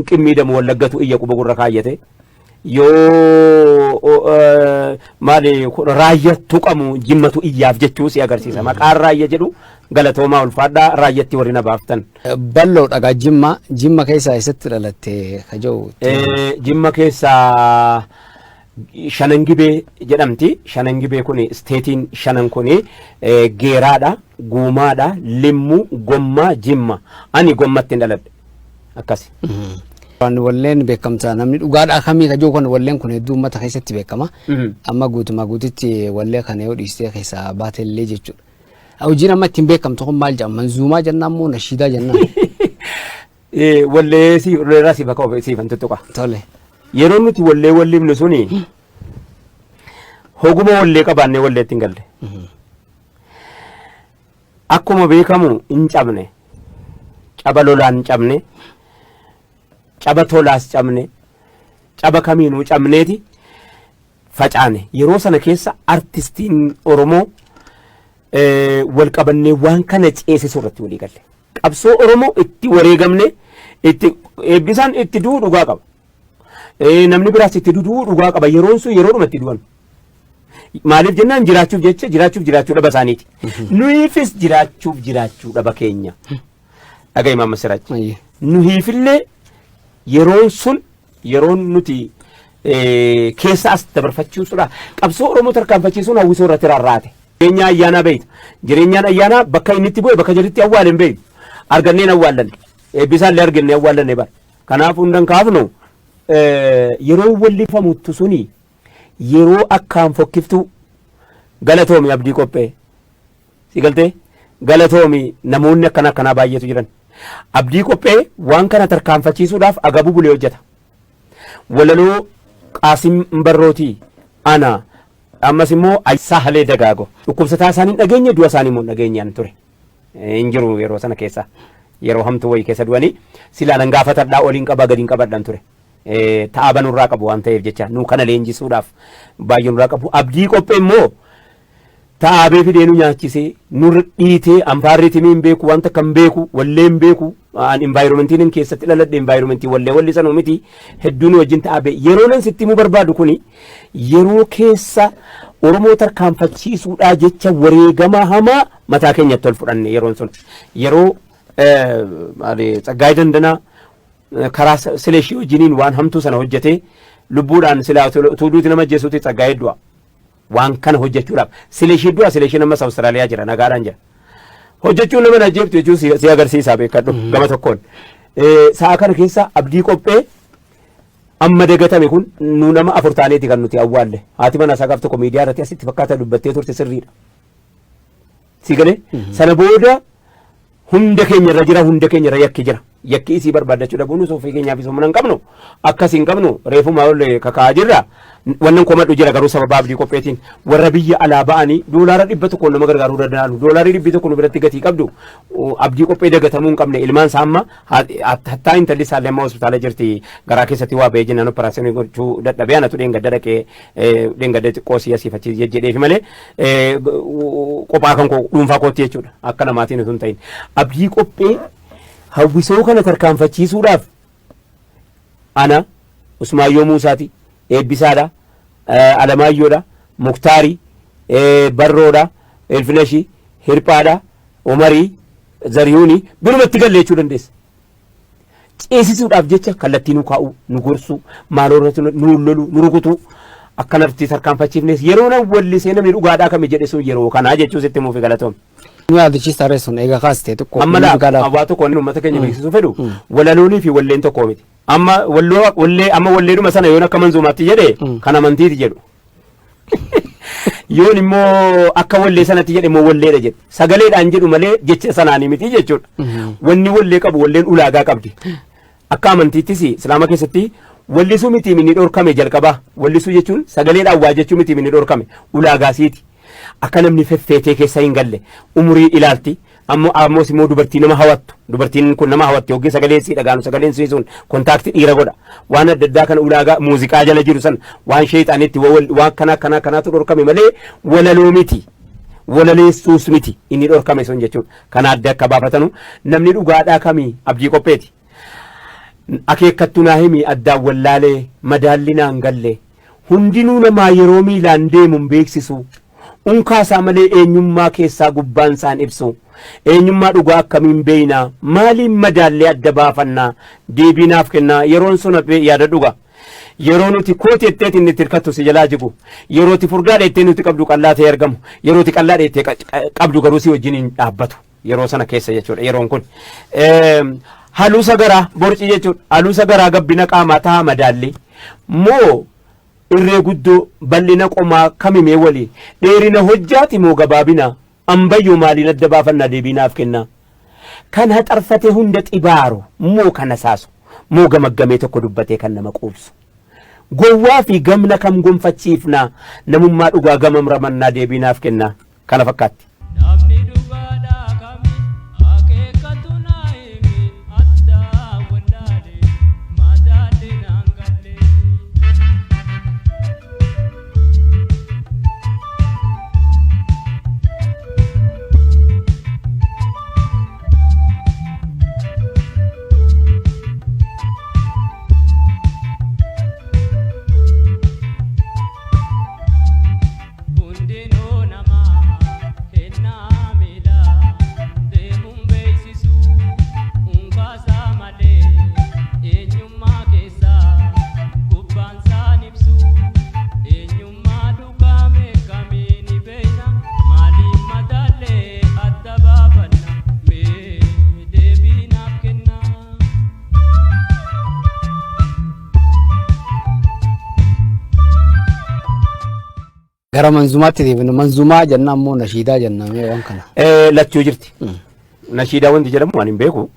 Qimmiidamu Wallaggatu iyya quba gurra kaayyate. Yoo maali raayya tuqamu Jimmatu iyyaaf jechuu si agarsiisa. Maqaan raayya jedhu galatoomaa ulfaadhaa raayyatti warri na baaftan. Bal'oo dhagaa Jimma Jimma keessaa eessatti dhalatte ka jedhu? Jimma keessaa Shanan Gibee jedhamti. Shanan Gibee kun isteetiin shanan kun Geeraadha, Guumaadha, Limmu, Gommaa, Jimma. Ani Gommatti hin dhaladhe. Akkasi. Waan walleen beekamta namni dhugaadhaa kamii ka jiru kun walleen kun hedduu uummata keessatti beekama. Amma guutumaa guututti wallee kana yoo dhiistee keessaa baatellee jechuudha. Hojiin amma ittiin beekamtu kun maal jedhama? Manzuumaa jennaan moo nashiidaa jennaan? Wallee si walleerraa si bakka siifan tuttuqa. Tole. Yeroo nuti wallee wallifnu suni hoguma wallee qabaannee walleetti hin galle. Akkuma beekamu hin cabne. Caba lolaan hin cabne. Caba tolaas cabne. Caba kamiinuu cabneeti facaane. Yeroo sana keessa artistiin Oromoo wal qabannee waan kana ceesisuu irratti walii galle. Qabsoo Oromoo itti wareegamne itti eebbisaan itti du'uu dhugaa qaba. Namni biraas itti du'uu dhugaa qaba. Yeroon sun yeroodhuma itti du'an. Maaliif jennaan jiraachuuf jecha jiraachuuf jiraachuu dhaba isaaniiti. Nuyiifis jiraachuuf jiraachuu dhaba keenya. Dhaga'i Maamma Siraaj. Nuyiifillee yeroon sun yeroon nuti keessa as dabarfachiisudha. Qabsoo Oromoo tarkaanfachiisuun hawwisoo irratti rarraate. Jireenya ayyaanaa beeyta. Jireenyaan ayyaanaa bakka inni itti bu'e bakka jedhutti awwaale hin beeynu. Arganneen awwaallanne. Eebbisaallee argannee awwaallanne bara. Kanaaf hundan kaafnu yeroo wallifamuttu suni yeroo akkaan fokkiftuu galatoomi abdii qophee. Si galtee galatoomi namoonni akkana akkanaa baay'eetu jiran. Abdii qophee waan kana tarkaanfachiisuudhaaf agabuu bulee hojjeta. Walaloo Qaasim Barrootii ana ammas immoo Saahalee Dagaago. Dhukkubsataa isaanii hin dhageenye du'a isaanii immoo hin dhageenye an ture. Hin jiru yeroo sana keessa. Yeroo hamtuu wayii keessa du'anii silaa nan gaafatadhaa oliin qabaa gadiin qabadhaan ture. Ta'aba nurraa qabu waan ta'eef jecha nu kana leenjisuudhaaf baay'ee nurraa qabu. Abdii qophee immoo Ta'aabee fidee nu nyaachisee, nurra dhiitee, anfaarrii timii hin beeku, wanta akka hin beeku, wallee hin beeku, an environmentiin hin keessatti dhaladhe environmentii wallee wallisanuu miti, hedduu nu wajjin ta'aabee. Yeroo nan sitti himuu barbaadu kuni yeroo keessa Oromoo tarkaanfachiisuudhaa jecha wareegama hamaa mataa keenyatti ol fudhanne yeroon sun. Yeroo maali Tsaggaayee Dandanaa karaa Sileeshii wajjiniin waan hamtuu sana hojjetee lubbuudhaan silaa utuu duuti nama ajjeesuuti Tsaggaayee du'a. Waan kana hojjechuudhaaf Sileshii du'a Sileshiin ammas Awustiraaliyaa jira nagaadhaan jira. Hojjechuun nama ajjeeftu jechuun si agarsiisa beekadhu gama tokkoon. Sa'a kana keessa abdii qophee amma dagatame kun nu nama afur taaneeti kan nuti awwaalle. Haati manaa isaa gaaf tokko miidiyaa irratti asitti fakkaata dubbattee turte sirriidha. Si galee sana booda hunda keenya irra jira hunda keenya irra yakki jira. Yakki isii barbaaddachuu dhabuun nus ofii keenyaafis humna hin qabnu. Akkas hin qabnu reefumaa ol kakaa'aa jirra. Wannan komadhu jira garuu sababa abdii qopheetiin warra biyya alaa ba'anii doolaara 100 nama gargaaruu danda'an doolaarri 100 nu biratti gatii qabdu abdii qophee dagatamuu hin qabne ilmaan isaa amma hattaa intalli isaallee amma hospitaala jirti garaa keessatti waa ba'ee jennaan operaasyoonii gochuu dadhabee anatu dheengadda dhaqee dheengadda xiqqoo si asiif achi jedheefi malee qophaa kan koo dhuunfaa kootti jechuudha akka namaatiin utuu hin ta'in abdii qophee hawwisoo kana tarkaanfachiisuudhaaf ana Usmaayyoo Muusaati Eebbisaadha Alamaayyoodha Muktaari Barroodha Ilfineshi Hirphaadha Umarii Zariyuuni birumatti galle jechuu dandeessa. Ceesisuudhaaf jecha kallattii nu kaa'uu, nu gorsuu, maaloo irratti nu loluu, nu rukutuu akkanatti tarkaanfachiifnes yeroo nan wallisee namni dhugaadhaa kami jedhe sun yeroo kanaa jechuu sitti himuufi galatoom. Nu yaadachiista harree sun eega kaastee xiqqoo. Amma laa waa tokko inni uummata keenya beeksisuu fedhu walaloonii fi walleen tokko miti. Amma walloo wallee amma walleedhuma sana yoon akka manzuumaatti jedhe kan amantiiti jedhu. Yoon immoo akka wallee sanatti jedhe immoo walleedha jedhu. Sagaleedhaan jedhu malee jecha sanaanii miti jechuudha. Wanni wallee qabu walleen ulaagaa qabdi. Akka amantiittis Islaama keessatti wallisuu miti inni dhorkame jalqabaa. Wallisuu jechuun sagaleedhaan waa jechuu miti inni dhorkame ulaagaa siiti. Akka namni feffeetee keessa hin galle umurii ilaalti. Ammoo ammoos immoo dubartii nama hawattu dubartiin kun nama hawatti yookiin sagaleen sii dhagaanu sagaleen sii sun kontaakti dhiira godha waan adda addaa kana ulaagaa muuziqaa jala jiru san waan sheexaanitti waan kana kana kanaatu dhorkame malee walaloo miti walaleessuus miti inni dhorkame sun jechuudha kana adda akka baafatanu namni dhugaadhaa kamii abdii qopheeti. Akeekkattu naa himi, addaan wallaalee madaalli naan galle. Hundinuu namaa yeroo miilaan deemuun beeksisu. Unkaasaa malee eenyummaa keessaa gubbaan isaan ibsu. Eenyummaa dhugaa akkamiin beeynaa? Maaliin madaallee adda baafannaa? Deebii naaf kennaa. Yeroon sun yaada dhuga. Yeroo nuti kooti jetteet inni itti hirkattu si jalaa jigu. Yeroo itti furdaa dheettee nuti qabdu qallaa ta'ee argamu. Yeroo itti qallaa dheettee qabdu garuu si wajjin hin dhaabbatu. Yeroo sana keessa jechuudha yeroon kun. Haluusa garaa borci jechuudha. Haluusa garaa gabbina qaamaa ta'a madaalli. Moo irree guddoo bal'ina qomaa kamimee walii, dheerina hojjaati moo gabaabina, ambayyoo maaliin adda baafannaa? Deebii naaf kennaa. Kan haxarfate hunda xibaaru moo kana saasu, moo gamaggamee tokko dubbatee kan nama quubsu? Gowwaa fi gamna kam gonfachiifnaa? Namummaa dhugaa gamam ramannaa? Deebii naaf kennaa. Kana fakkaatti. Namni dhugaadhaa kami, akeekkatu naa himi, addaa wallaalee madaalli naan galle. Hundinuu namaa kennaa miilaa deemuun beeksisu, unkaasaa malee eenyummaa keessaa gubbaan isaan ibsu. Eenyummaa dhugaa meeqamii ni beekna? Maaliin madaallee adda baafanna? Mee deebii naaf kennaa. Gara manzumaatti deebinu. Manzumaa jenna ammoo nashiidaa jenna, mee waan kana. Lachuu jirti. Nashiidaa wanti jedhamu waan hin beeku.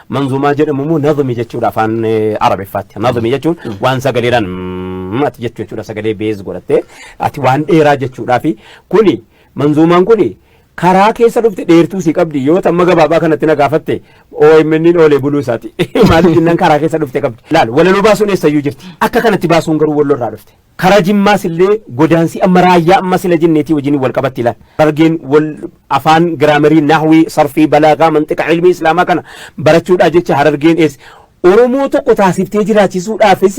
Manzumaa jedhamu immoo nazmi jechuudha afaan Arabeffaatti. Nazmi jechuun waan sagaleedhaan ati jechuu jechuudha, sagalee beez godhattee ati waan dheeraa jechuudhaa. Fi kuni manzumaan kuni karaa keessa dhufte dheertuu si qabdi. Yoo tamma gabaabaa kanatti na gaafatte, OMN oolee buluu isaati. Maaliif jennaan karaa keessa dhufte qabdi. Laal, walaloo baasuun eessayyuu jirti. Akka kanatti baasuun garuu walloo irraa dhufte. Karaa Jimmaas illee godaansi amma raayyaa amma sila jenneetii wajjin wal qabatti ilaal. Harargeen wal afaan grammarii, nahwii, sarfii, balaagaa, manxiqa, ilmii islaamaa kana barachuudhaa jecha Harargeen eessa. Oromoo tokko taasiftee jiraachisuudhaafis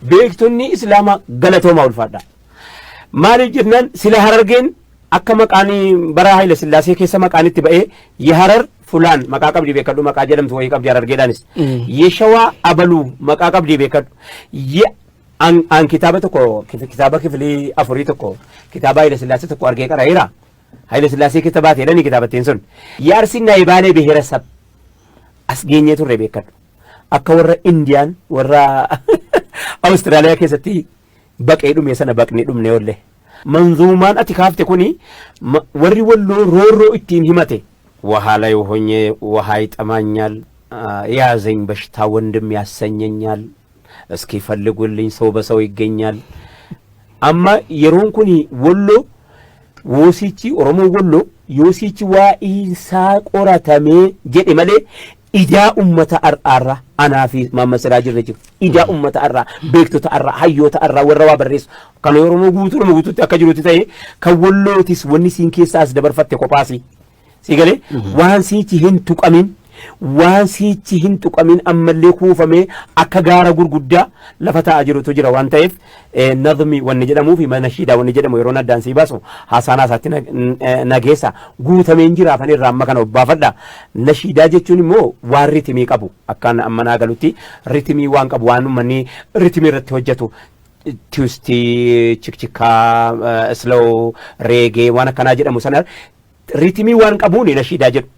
beektonni islaamaa galatoomaa, ulfaadha. Maaliif jennaan sila Harargeen akka maqaan bara Haayila Sillaasee keessa maqaan itti ba'ee Yeharar fulaan maqaa qabdi beekadhu, maqaa jedhamtu wayii qabdi Harargeedhaanis. Yeshawaa abaluu maqaa qabdi beekadhu. An kitaaba tokko, kitaaba kifilii afurii tokko, kitaaba Haayila Sillaasee tokko argee qara'eera. Haayila Sillaasee keessa baatee jedhanii kitaabattiin sun. Yaarsiin Naayibaalee ብሔረሰብ as geenyee turre beekadhu. Akka warra Indiyaan warra Awustiraaliyaa keessatti baqee dhume sana baqnee dhumne oolle. Manzuumaan ati kaafte kuni warri Walloo roorroo ittiin himate. ውሃ ላይ ሆኜ ውሃ ይጠማኛል፣ የያዘኝ በሽታ ወንድም ያሰኘኛል፣ እስኪ ፈልጉልኝ ሰው በሰው ይገኛል። Amma yeroon kun Walloo woosichi Oromoo Walloo yoosichi waa'insaa qoratamee jedhe malee idaa ummata ar'aarraa anaa fi Maamma Siraa jirre jiru. Idaa ummata arraa, beektota arraa, hayyoota arraa, warra waa barreessu. Kan Oromoo guutuudhuma guutuutti akka jirutti ta'e, kan Wallootis wanni siin keessaa as dabarfatte kophaasi. Si galee, waan siichi hin tuqamin, waan siichi hin tuqamin ammallee kuufamee akka gaara gurguddaa lafa taa'aa jirutu jira waan ta'eef, nazmi wanni jedhamuu fi nashiidaa wanni jedhamu yeroon addaan sii baasu haasaan haasaatti nageessa guutameen jira afan irraa amma kana obbaafadha. Nashiidaa jechuun immoo waan ritimii qabu, akkaan amma naa galutti ritimii waan qabu, waan uummanni ritimii irratti hojjetu, twistii, chikchikaa, slow, reggae waan akkanaa jedhamu sana ritimii waan qabuun nashiidaa jedhu.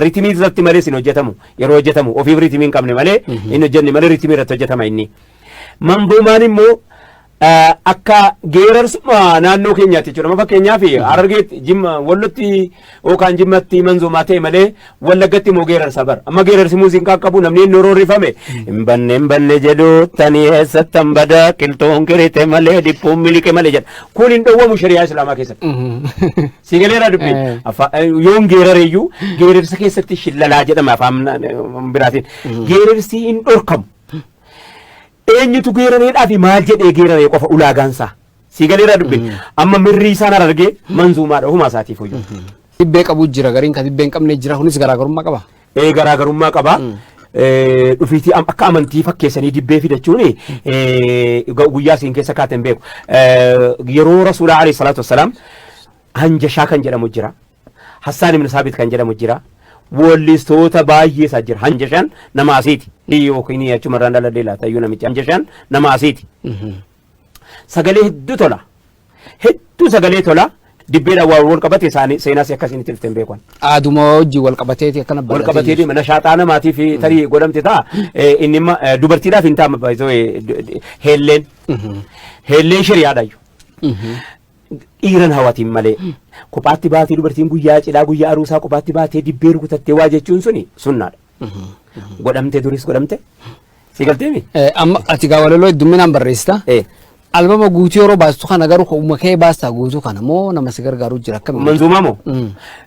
Ritimii irratti malee hin hojjetamu. Yeroo hojjetamu ofiif ritimii hin qabne malee hin hojjenne malee ritimii irratti hojjetama inni. Manzuumaan immoo akka geerarsuma naannoo keenyaatti jechuudha. Amma fakkeenyaaf Harargeetti, Jimma, Wallotti yookaan Jimmatti manzuumaa ta'e malee Wallaggatti immoo geerarsa bara. Amma geerarsi muuziqaa qabu namni inni roorrifame. Hin banne, hin banne jedhu tani eessattan bada, qilxuun kirite malee dhiphuun miliqe malee jedha. Kun hin dhowwamu shari'aa islaamaa keessatti. Si galeera dubbiin. Yoon geerareeyyuu geerarsa keessatti shillalaa jedhama afaan biraatiin. Geerarsi hin dhorkamu. Eenyutu geerareedhaa fi maal jedhee geeraree qofa ulaagaansaa. Si galeera dubbiin. Amma mirrii isaan Harargee manzuumaadha ofumaa isaatiif hojii. Dibbee qabu jira, gariin kan dibbee hin qabne jira, kunis garaagarummaa qaba. Ee, garaagarummaa qaba. Dhufiitii akka amantii fakkeessanii dibbee fidachuun guyyaa isiin keessa kaateen beeku. Yeroo Rasuulaa alayhi salaatu wassalaam Hanjashaa kan jedhamu jira. Hassaan ibn Saabit kan jedhamu jira. Weellistoota baay'ee isaa jira. Hanjashaan nama asiiti. Yookiin achumarraan dhaladhee laata iyyuu namichi Hanjashaan nama asiiti. Sagalee hedduu tola. Hedduu sagalee tola. Dibbeedhaan waan wal qabate isaanii seenaas akkasiin itti dhufteen beekan. Aaduma wajjin wal qabateeti akkana Wal qabatee deema nashaaxaa namaatiif tarii godhamte ta'a. Inni imma dubartiidhaaf hin ta'a heelleen. Heelleen shiriyaadha iyyuu. Dhiiran hawatiin malee. Kophaatti baatee dubartiin guyyaa cidhaa, guyyaa aruusaa kophaatti baatee dibbee rukutattee waa jechuun suni sunnaadha. Godhamte, duris godhamte. Si galteemi? Amma ati gaa walaloo heddumminaan barreessita. Albama guutuu yeroo baastu kana garuu uuma kee baastaa guutuu kana moo nama si gargaaru jira, akkamiin? Manzuumaa moo?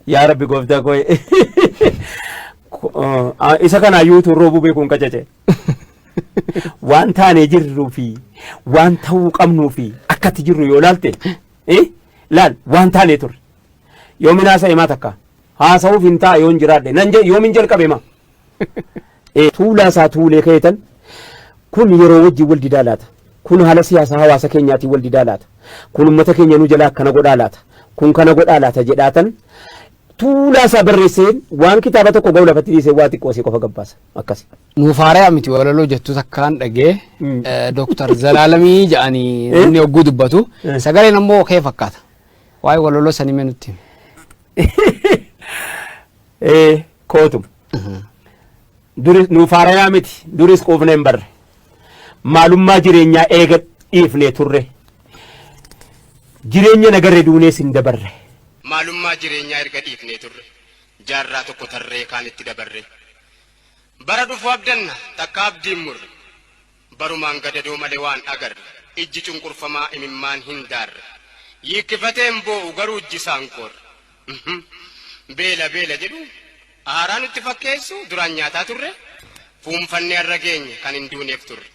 Yaa Rabbi gooftaa koo, isa kana iyyuu roobuu beekuun qacace. Waan taanee jirruu fi waan ta'uu qabnuu fi akkatti jirru yoo laalte, laal, waan taanee turre. Yoomin haasa'e maa takka? Haasa'uuf hin ta'a yoon jiraadhe. Nan yoomin jalqabe maa? Tuulaa isaa tuulee keetan kun yeroo wajjin wal didaa laata? Kun haala siyaasaa hawaasa keenyaatiin wal didaa laata? Kun uummata keenya nu jalaa akkana godhaa laata? Kun kana godhaa laata jedhaatan tuulaa isaa barreesseen waan kitaaba tokko ga'u lafatti dhiisee waa xiqqoo isii qofa gabbaasa. Akkasi. Nuuf haaraya miti walaloo jettu takkaan dhagee Dooktar Zalaalamii jedhanii namni hogguu dubbatu sagaleen ammoo kee fakkaata. Waa'ee walaloo sanii mee nutti himi. Kootum. Duris nuuf haarayaa miti, duris quufnee hin barre. Maalummaa jireenyaa eega dhiifnee turre. Jireenya nagarre duunees hin dabarre. Maalummaa jireenyaa erga dhiifnee turre, jaarraa tokko tarree kaanitti dabarre. Bara dhufu abdanna, takka abdiin murre. Barumaan gadadoo malee waan agarre, ijji cunqurfamaa imimmaan hin daarre. Yiikkifatee hin boo'u garuu ijji isaan qoorre. Beela beela jedhu aaraa nutti fakkeessu, duraan nyaataa turre, fuunfannee har'a geenye kan hin duuneef turre.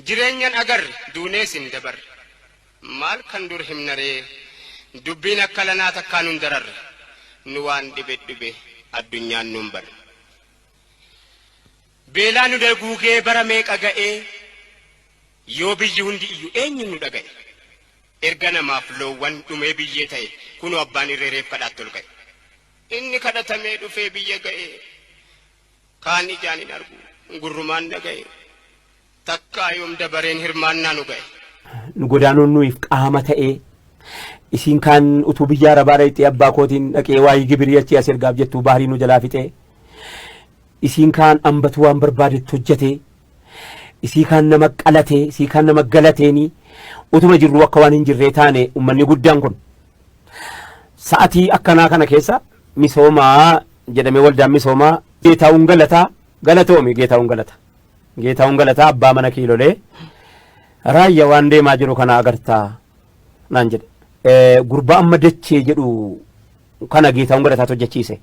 Jireenyan agarre duunees hin dabarre. Maal kan dur himnaree, dubbiin akka lanaa takkaa nun dararre, nu waan dhibe dhibe addunyaan nun barre. Beelaa nu daguugee bara meeqa ga'ee, yoo biyyi hundi iyyu eenyuun nu dhaga'e? Erga namaaf loowwan dhumee biyyee ta'e, kunoo abbaan irree reef kadhaatti ol ka'e. Inni kadhatamee dhufee biyya ga'e, kaan ijaan hin argu gurrumaan dhaga'e, takkaa yoom dabareen hirmaannaa nu ga'e? Nu godaanuun nuyiif qaama ta'ee isiin kaan utuu biyya arabaa dhaqxee abbaa kootiin dhaqee waa'ee gibirii achii as ergaaf jettuu baarii nu jalaa fixee, isiin kaan ambatu waan barbaadetti hojjetee, isii kaan nama qalatee, isii kaan nama galateeni utuma jirru akka waan hin jirree taane. Uummanni guddaan kun sa'atii akkanaa kana keessa misoomaa jedhamee waldaan misoomaa Geetaawun Galataa galatoomi. Geetaawun Galataa, Geetaawun Galataa abbaa mana kiilolee, "Raayya, waan deemaa jiru kana agartaa?" naan jedhe. Gurbaa amma dachee jedhu kana Geetaawun Galataatu hojjechiise.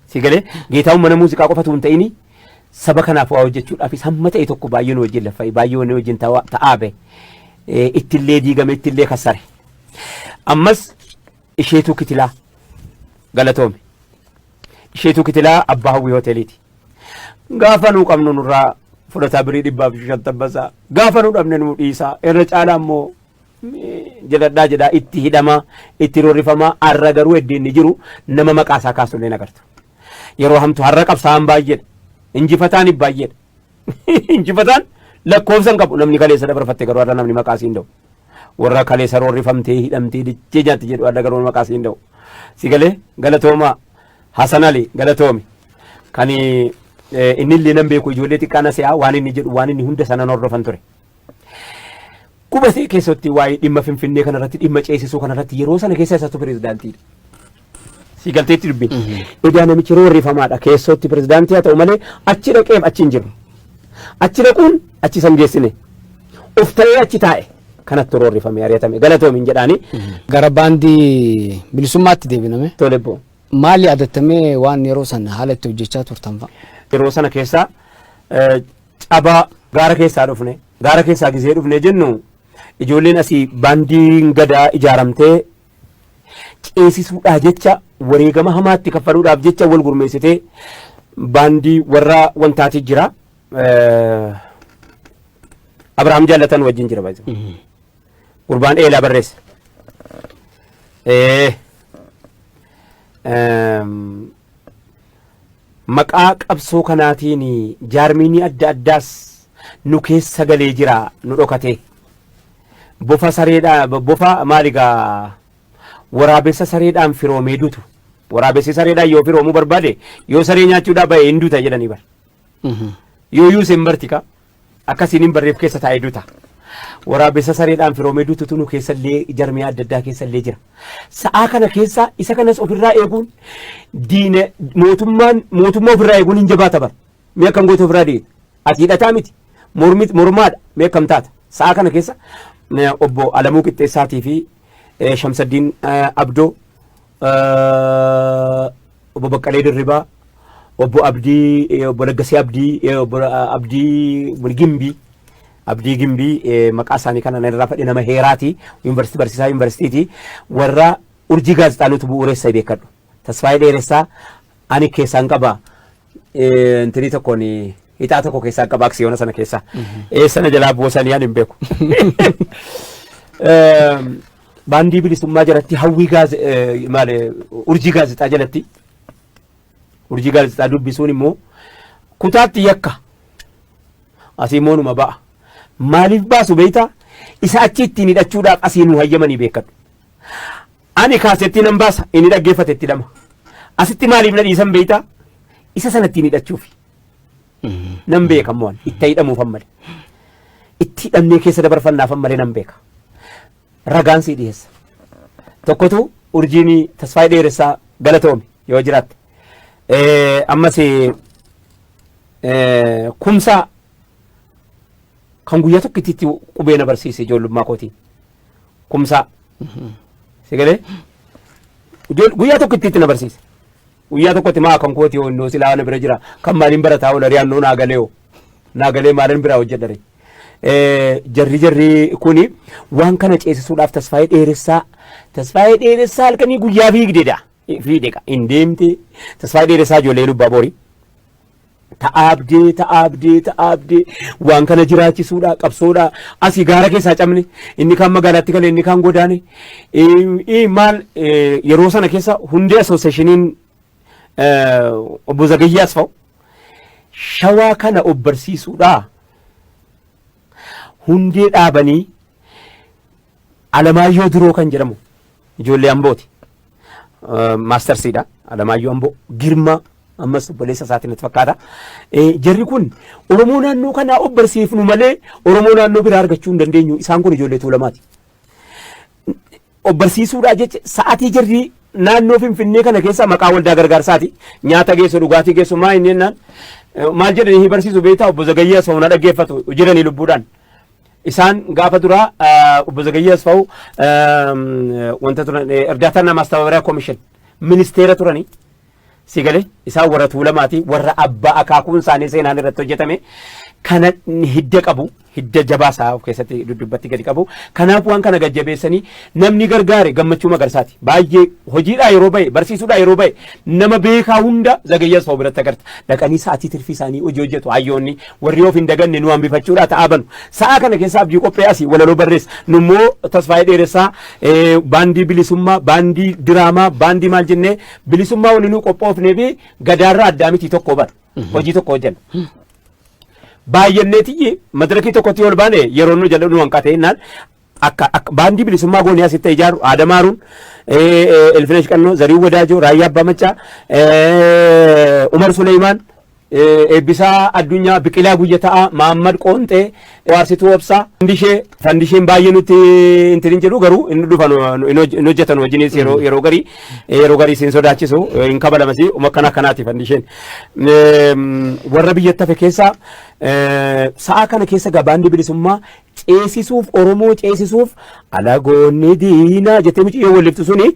Si galee, Geetaawun mana muuziqaa qofatu hin ta'ini, saba kanaaf waa hojjechuudhaafis hamma ta'e tokko baay'ee nu wajjin laffa'e, baay'ee nu wajjin ta'aa bahe. Ittillee diigame, ittillee kassare. Ammas isheetuu kitilaa galatoomi. Isheetuu kitilaa abbaa hawwii hoteeliiti. Gaafa nuu qabnu nurraa fudhataa birii 150 basaa. Gaafa nu dhabne nuu dhiisaa. Irra caalaa immoo jedhadhaa jedhaa itti hidhamaa, itti roorrifamaa. Har'a garuu iddoo inni jiru nama maqaa isaa kaasullee agartu. Yeroo hamtu har'a qabsaa'an baay'eedha. Injifataan baay'eedha. Injifataan lakkoofsa hin qabu. Namni kaleessa dabarfatte garuu har'a namni maqaa siin dha'u. Warra kaleessa roorrifamtee hidhamtee dachee nyaatti jedhu har'a garuu maqaa siin dha'u. Si galee, galatoomaa. Hasan Ali galatoomi. Kan inni illee nan beeku, ijoollee xiqqaa na se'aa, waan inni jedhu waan inni hunda sana hordofan ture. Qubatee keessatti waa'ee dhimma Finfinnee kanarratti, dhimma ceesisuu kanarratti yeroo sana keessa isatu pirezidaantiidha. Si galteetti dubbiin. Edaa namichi roorrifamaadha, keessootti pirezidaantii haa ta'u malee achi dhaqeef achi hin jiru. Achi dhaquun achi san geessine. Of ta'ee achi taa'e. Kanatti roorrifame, ari'atame, galatoomi hin jedhaani. Gara baandii bilisummaatti deebiname. Tole boo. Maali yaadatamee waan yeroo sana haala itti hojjechaa turtan fa'a? Yeroo sana keessa cabaa gaara keessaa dhufne, gaara keessaa gizee dhufne jennu, ijoolleen asii baandiin gadaa ijaaramtee ceesisuudhaa jecha wareegama hamaatti kaffaluudhaaf jecha wal gurmeessitee Baandii warra wantaati jira. Abrahaam Jaallatan wajjin jira baay'ee. Gurbaan eelaa barreesse. Maqaa qabsoo kanaatiin jaarmiinii adda addaas nu keessa galee jira, nu dhokate. Bofa sareedhaa, bofa maaligaa, waraabessa sareedhaan firoomee dutu. Waraabessi sareedhaan yoo firoomuu barbaade, yoo saree nyaachuudhaa ba'e hin duta jedhanii bara. Yoo yuuse hin barti ka akkasiin hin barreef keessa taa'ee duta. Waraabessa sareedhaan firoomee dututu nu keessallee, jarmiyaa adda addaa keessallee jira. Sa'aa kana keessa isa kanas ofirraa eeguun, diina mootummaan mootummaa ofirraa eeguun hin jabaata bara. Mee akkam goota ofirraa deeta? Ati hidhataa miti. Mormit mormaadha. Mee akkam taata? Sa'aa kana keessa obbo Alamuu Qixxeessaatii fi Shamsaddiin Abdoo, obbo Baqqalee Dirribaa, obbo Abdii, obbo Laggasee Abdii, obbo Abdii Gimbii, Abdii Gimbii, maqaa isaanii kana nan irraa fadhe, nama heeraati, yuunivarsiitii, barsiisaa yuunivarsiitiiti, warra Urjii Gaazexaa nuti bu'uureessa beekadhu. Tasfaayee Dheeressaa ani keessaan qaba. Intinii tokkoon hixaa tokko keessaan qaba aksiyoona sana keessaa. Eessana jalaa buusanii ani hin beeku. Baandii Bilisummaa jalatti, Hawwii gaaze maal, Urjii Gaazexaa jalatti, Urjii Gaazexaa dubbisuun immoo kutaatti yakka. Asii immoo numa ba'a. Maaliif baasu beektaa? Isa achi ittiin hidhachuudhaaf asii nu hayyamanii beekadhu. Ani kaasettii nan baasa, inni dhaggeeffate itti dhama. Asitti maaliif na dhiisan beektaa? Isa sana ittiin hidhachuufi. Nan beeka immoo ani itti hidhamuufan malee. Itti hidhamnee keessa dabarfannaafan malee nan beeka. Ragaan sii dhiyeessa. Tokkotu Urjiin Tasfaayee Dheeressaa galatoome yoo jiraatte. Ammas Kumsaa kan guyyaa tokkittiitti qubee na barsiise ijoollummaa kootiin. Kumsaa. Si galee? Guyyaa tokkittiitti na barsiise. Guyyaa tokkotti maa kan kooti yoo innoo silaa na bira jira. Kan maaliin barataa oola riyaannoo naa galee hoo. Naa galee maaliin biraa hojjedha ree. Jarri kuni waan kana ceesisuudhaaf Tasfaayee Dheeressaa halkanii guyyaa fiigdedha. Fiigde hin deemte. Tasfaayee Dheeressaa ijoollee Lubbaa Boorii. Ta'aabdee, ta'aabdee, ta'aabdee waan kana jiraachisuudha, qabsoodha. Asii gaara keessaa cabne, inni kaan magaalaatti galee, inni kaan godaane. Maal, yeroo sana keessa Hundee Associationiin obbo Zagayyaa Asfaw Shawaa kana of barsiisuudha. Hundee dhaabanii Alamaayyoo Duroo kan jedhamu ijoollee Ambooti. Maastarsiidha. Alamaayyoo Amboo. Girmaa ammas obboleessa isaatiin natti fakkaata. Jarri kun Oromoo naannoo kanaa of barsiifnu malee Oromoo naannoo biraa argachuu hin dandeenyu. Isaan kun ijoollee Tuulamaati. Of barsiisuudhaa jecha sa'aatii jarri naannoo Finfinnee kana keessa maqaa waldaa gargaarsaati. Nyaata geessu, dhugaatii geessu, maa inni jennaan maal jedhanii barsiisu beektaa? Obbo Zagayyee Asfaw na dhaggeeffatu jiranii lubbuudhaan. Isaan gaafa duraa obbo Zagayyee Asfaw wanta turan እርዳታና ማስተባበሪያ ኮሚሽን ministeera turanii. Si galee? Isaan warra Tuulamaati, warra abbaa akaakuun isaanii seenaan irratti hojjetame kana hidda qabu, hidda jabaa isaa of keessatti duddubbatti gadi qabu. Kanaaf waan kana gajjabeessanii namni gargaare Gammachuu Magarsaati. Baay'ee hojiidhaa yeroo ba'e, barsiisuudhaa yeroo ba'e, nama beekaa hunda Zagayyee Asfaw biratti agarta. Dhaqanii sa'aatii tirfii isaanii hojii hojjetu. Hayyoonni warri of hin daganne nu hambifachuudhaa ta'aa banu. Sa'aa kana keessa Abdii Qophee asii walaloo barreessa. Nummoo Tasfaayee Dheeressaa baandii Bilisummaa, baandii diraamaa, baandii maal jennee Bilisummaa waliinuu qophoofnee fi gadaarraa addaa miti, tokko bara. Hojii tokko hojjenna. Baay'anneetiyyi madirakii tokkotti ol baane yeroo nu jala nu hanqate jennaan akka baandii Bilisummaa goonee asitti ijaaru Adamaaruun, Elfinesh Qannoo, Zarii Wadaajoo, Raayyaa Abbaa Maccaa, Umar Suleymaan, Eebbisaa Addunyaa, Biqilaa Guyyataa, Maammad Qoonxee, Waarsituu Obsaa, Fandishee. Fandisheen baay'ee nutti intin jedhu, garuu inni dhufan hin hojjetan wajjinis yeroo garii siin sodaachisu hin kabalamasi akkana akkanaati Fandisheen. Warra biyyatti hafe keessa sa'a kana keessa gabaandi Bilisummaa ceesisuuf, Oromoo ceesisuuf, alagoonni diinaa jettee mucayyoo walliftu suni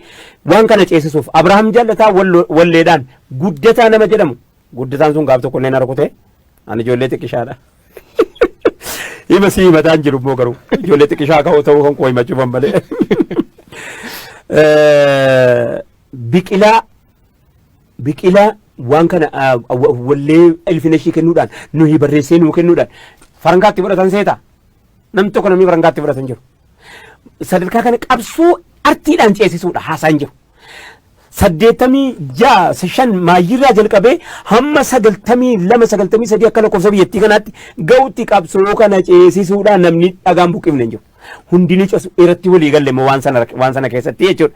waan kana ceesisuuf Abrahaam Jaallataa walleedhaan Guddataa nama jedhamu, Guddataan sun gaaf tokko illee na rukute, ani ijoollee xiqqishaadha. Hima si himataan jiru immoo garuu ijoollee xiqqishaa ka'uu ta'uu kan koo himachuufan malee. Biqilaa Waan kana wallee ilfinashii kennuudhaan nuyi barreessee nuu kennuudhaan farankaatti fudhatan seeta. Namni tokko namni farankaatti fudhatan jiru. Sadarkaa kana qabsoo artiidhaan ceesisuudha haasaan jiru. 86 5 maayyiirraa jalqabee hamma 92 93 akka lakkoofsa biyyattii kanaatti ga'utti qabsoo kana ceesisuudhaan namni dhagaan buqqifne hin jiru. Hundinuu ceesu irratti walii galle immoo waan sana keessatti jechuudha.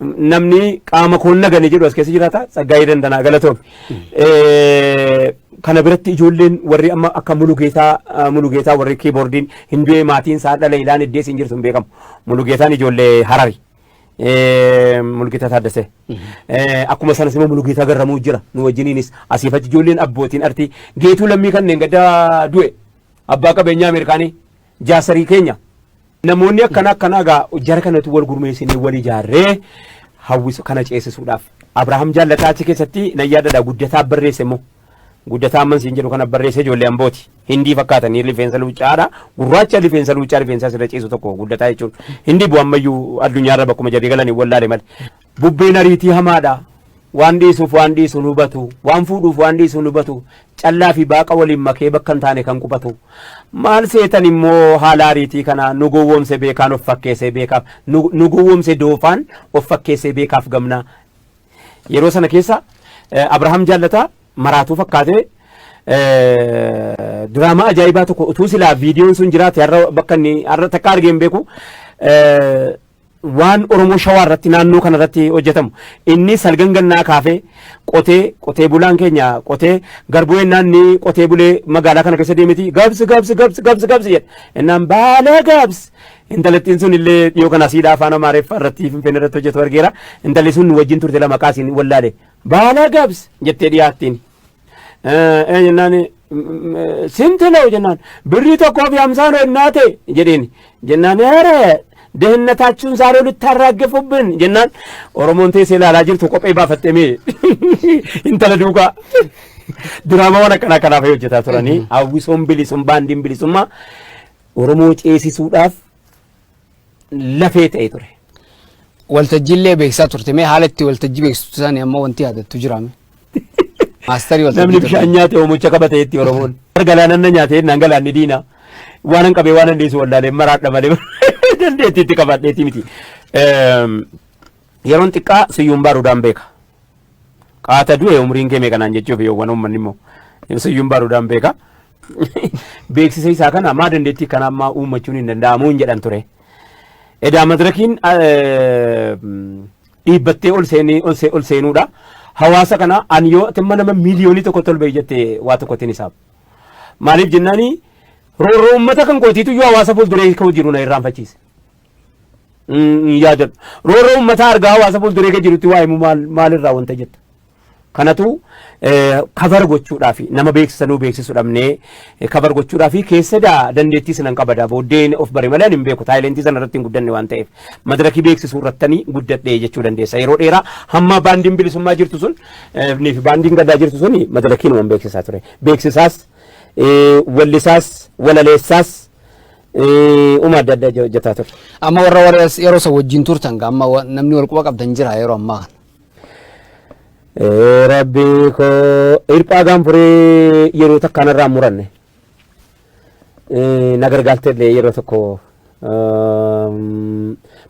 Namni qaama koon nagane jedhu as keessa jiraata. Tsaggaayee Dandanaa, galatoom. Kana biratti ijoolleen warri amma akka Mulugeetaa warri keyboardiin hin du'e, maatiin isaa dhala ilaan iddees hin jirtu hin beekamu. Mulugeetaan ijoollee Harari. Mulugeetaa Taaddasee. Akkuma sanas immoo Mulugeetaa Garramuu jira nu wajjiniinis. Asiif achi ijoolleen abbootiin artii Geetuu Lammii kanneen gadda du'e, abbaa qabeenyaa Ameerikaanii, jaasarii keenya. Namoonni akkana akkanaa gaa jara kanatu wal gurmeessinee wal ijaarree hawwisu kana ceesisuudhaaf. Abrahaam Jaallataa achi keessatti nan yaadadha. Guddataa barreesse immoo. Guddataa amman siin jedhu kana barreesse, ijoollee Ambooti. Hindii fakkaatanii, rifeensa luuccaadha. Gurraacha rifeensa luuccaa rifeensa asirra ciisu tokko guddataa jechuun. Hindii bu'u ammayyuu addunyaarra bakkuma jarri galanii wallaale malee. Bubbeen ariitii hamaadha. Waan dhiisuuf waan dhiisu hin hubatu. Waan fuudhuuf waan dhiisu hin hubatu. Callaa fi baaqa waliin makee bakka hin taane kan qubatu. Maal seetan immoo haala ariitii kana nu gowwoomse beekaan of fakkeessee beekaaf nu gowwoomse doofaan of fakkeessee beekaaf gamnaa. Yeroo sana keessa Abrahaam Jaallataa maraatuu fakkaatee diraamaa ajaa'ibaa tokko utuu silaa viidiyoon sun jiraate har'a bakka inni har'a takka argee hin beeku. Waan Oromoo Shawaa irratti naannoo kana irratti hojjetamu inni salgan gannaa kaafee qotee bulaan keenya qotee garbuu ennaan inni qotee bulee magaalaa kana keessa deemeti gabsi gabsi gabsi gabsi gabsi jedha ennaan baala gabs. Intalattiin sun illee dhiyoo kana siidhaa afaan Amaariffaa irratti Finfinnee irratti hojjetu argeera. Intalli sun wajjin turte lama kaasiin wallaale baala gabs jettee dhiyaattiin. Jennaan sinti ነው jennaan birrii 1.50 ነው እናቴ jedheen. Jennaan ኧረ ድህነታችሁን ዛሬ ልታራግፉብን jennaan Oromoon teessee ilaalaa jirtu kophee baafattee mee intala duukaa diraamaawwan akkanaa kanaaf hojjetaa turanii. Hawwisoon bilisummaa, baandiin bilisummaa Oromoo ceesisuudhaaf lafee ta'e ture. Waltajjiillee beeksisaa turte. Mee haala itti waltajjii beeksistu isaanii amma wanti yaadattu jiraame? Maastarii waltajjii Namni bishaan nyaate oomicha qabateetti Oromoon. Galaanan na nyaate naan galaanni diina. Waan an qabee waan an dhiisu wallaalee maraadha malee dandeettiitti qabadheetti miti. Yeroon xiqqaa Siyyuun Baaruudhaan beeka. Qaata du'e umriin kee meeqanaan jechuuf yoowwan uummanni immoo Siyyuun Baaruudhaan beeka. Beeksisa isaa kana maa dandeettii kana ammaa uummachuun hin danda'amu hin jedhan ture. Edaa madirakiin dhiibbattee ol seenuudha. Hawaasa kana ani yoo atimma nama 1 miiliyoonii tolba jettee waa tokkotti hin hisaabu. Maaliif jennaani, roorroo uummata kan kootiitu iyyuu hawaasa fuulduree ka'u jiru na irraanfachiise. Hin yaadadhu. Roorroo uummataa argaa hawaasa fuulduree kee jirutti waa himu maalirraa wanta jetta. Kanatu cover gochuudhaaf nama beeksisanuu beeksisu dhabnee cover gochuudhaaf keessa daa dandeettii sanan qabada booddeen of bare malee ani hin beeku. Talentii sana irratti hin guddanne waan ta'eef madirakii beeksisuu irrattanii guddadhee jechuu dandeessa. Yeroo dheeraa hamma baandiin bilisummaa jirtu sun fi baandiin gaddaa jirtu sun madirakiin waan beeksisaa ture. Beeksisaas, wallisaas, walaleessaas, uma adda addaa hojjetaa ture. Amma warra yeroo san wajjin turtan amma namni wal quba qabdan jira yeroo ammaa kana? Rabbi koo, hirphaa gaanfuree yeroo takkaan irraa muranne. Na gargaarte illee yeroo tokko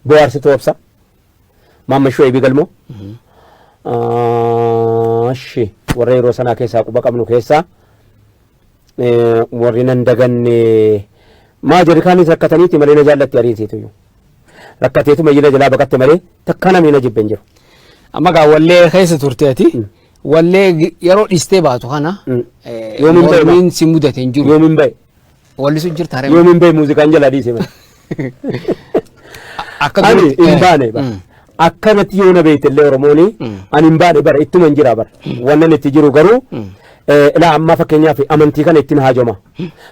bohaarsituu obsa. Maamma Shu'eebii Galmoo. Ashi warra yeroo sanaa keessaa quba qabnu keessaa warri nan daganne maa jarri kaanis rakkataniiti malee na jaallatti ariitiitu. Rakkateetu mayyina jalaa baqatte malee takka namni na jibbe hin jiru. Amma gaa wallee keessa turte ati. Wallee yeroo dhiistee baatu kana Yoomiin ba'e? Mormiin si mudate hin jiru? Yoomiin ba'e? Wallisu jirta haree? Yoomiin ba'e muuziqaan jalaa dhiise malee. Akka Ani duritti- hin baane bara. Akkanatti yoo na beekte illee Oromooni ani hin baane bara, ittuma hin jira bara. Wannan itti jiru garuu ilaa ammaa fakkeenyaaf amantii kana ittiin haajoma.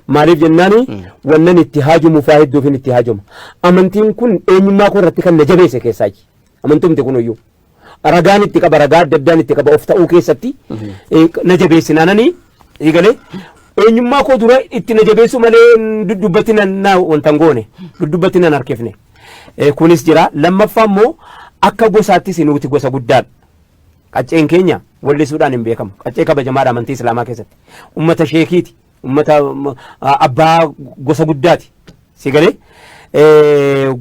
Maaliif jennaani, wannan itti haajomu faa hedduufin itti haajoma. Amantiin kun eenyummaa koo irratti kan na jabeesse keessaayi. Amantumti kun iyyuu. Ragaan itti qaba, ragaa adda addaan itti qaba, of ta'uu keessatti na jabeessinaananii eegalee eenyummaa koo dura itti na jabeessu malee duddubbatti na wanta hin goone, duddubbatti nan harkifne. Kunis jira. Lammaffaa immoo akka gosaattis nuti gosa guddaadha. Qacceen keenya Wallisuudhaan hin beekamu. Qaccee kabajamaadha amantii Islaamaa keessatti. Ummata sheekiiti. Ummata abbaa gosa guddaati. Si galee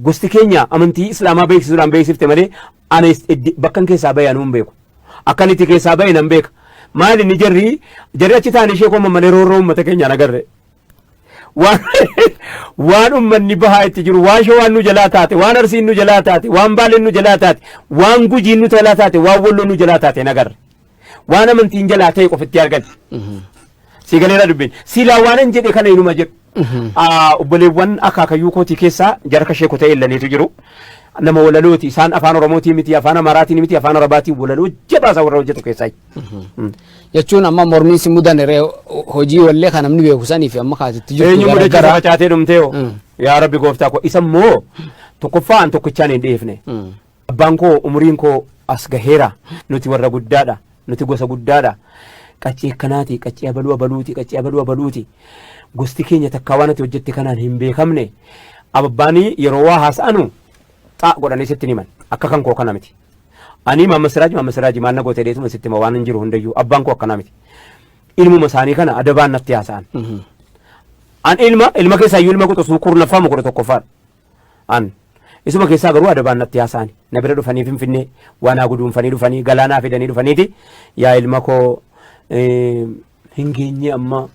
gosti keenya amantii Islaamaa beeksisuudhaan beeksifte malee ani bakkan keessaa bahe anuu hin beeku. Akkan itti keessaa bahe nan beeka. Maali inni jarri achi taa'anii ishee koo malee roorroo uummata keenyaan agarre. Waan uummanni bahaa itti jiru, waan Shawaan nu jalaa taate, waan Arsiin nu jalaa taate, waan Baaleen nu jalaa taate, waan Gujiin nu jalaa taate, waan Walloon nu jalaa taate nagarre. Waan amantiin jalaa ta'e qofitti argan. Si galeera dubbiin. Silaa waan hin jedhe kana inuma jedhu. Obboleewwan akaakayyuu kootii keessaa jarka sheeko ta'e illaniitu jiru. Nama walalooti. Isaan afaan Oromootii miti, afaan Amaaraatiin miti, afaan Arabaatiin walaloo jabaa isaa warra hojjetu keessaa. Jechuun amma mormiin si mudan ree hojii wallee kan namni beeku sanii fi amma kaatitti jirtu Eenyu mudachiisa garagara. facaatee dhumtee hoo? Yaa Rabbi gooftaa koo, isa immoo tokkoffaa an tokkichaan hin dhiifne. Abbaan koo umuriin koo as gaheera. Nuti warra guddaadha. Nuti gosa guddaadha. Qaccee akkanaati, qaccee abaluu abaluuti, qaccee abaluu abaluuti. Gosti keenya takkaa waan ati hojjette kanaan hin beekamne. Abbaanii yeroo waa haasa'anu xaa godhanii sitti himan. Akka kan koo kana miti. Ani Maamma Siraaj, Maamma Siraaj maal na goote dheetuma sitti hima waan hin jiru hundayyuu. Abbaan koo akkanaa miti. Ilmuma isaanii kana adabaan natti haasa'an. An ilma keessaa iyyuu ilma quxisuu 10ffaa moo 11ffaadha. An isuma keessaa garuu adabaan natti haasa'an. Na bira dhufanii Finfinnee waan haa guduunfanii dhufanii galaanaa fidanii dhufaniiti. Yaa ilma koo, hin geenye amma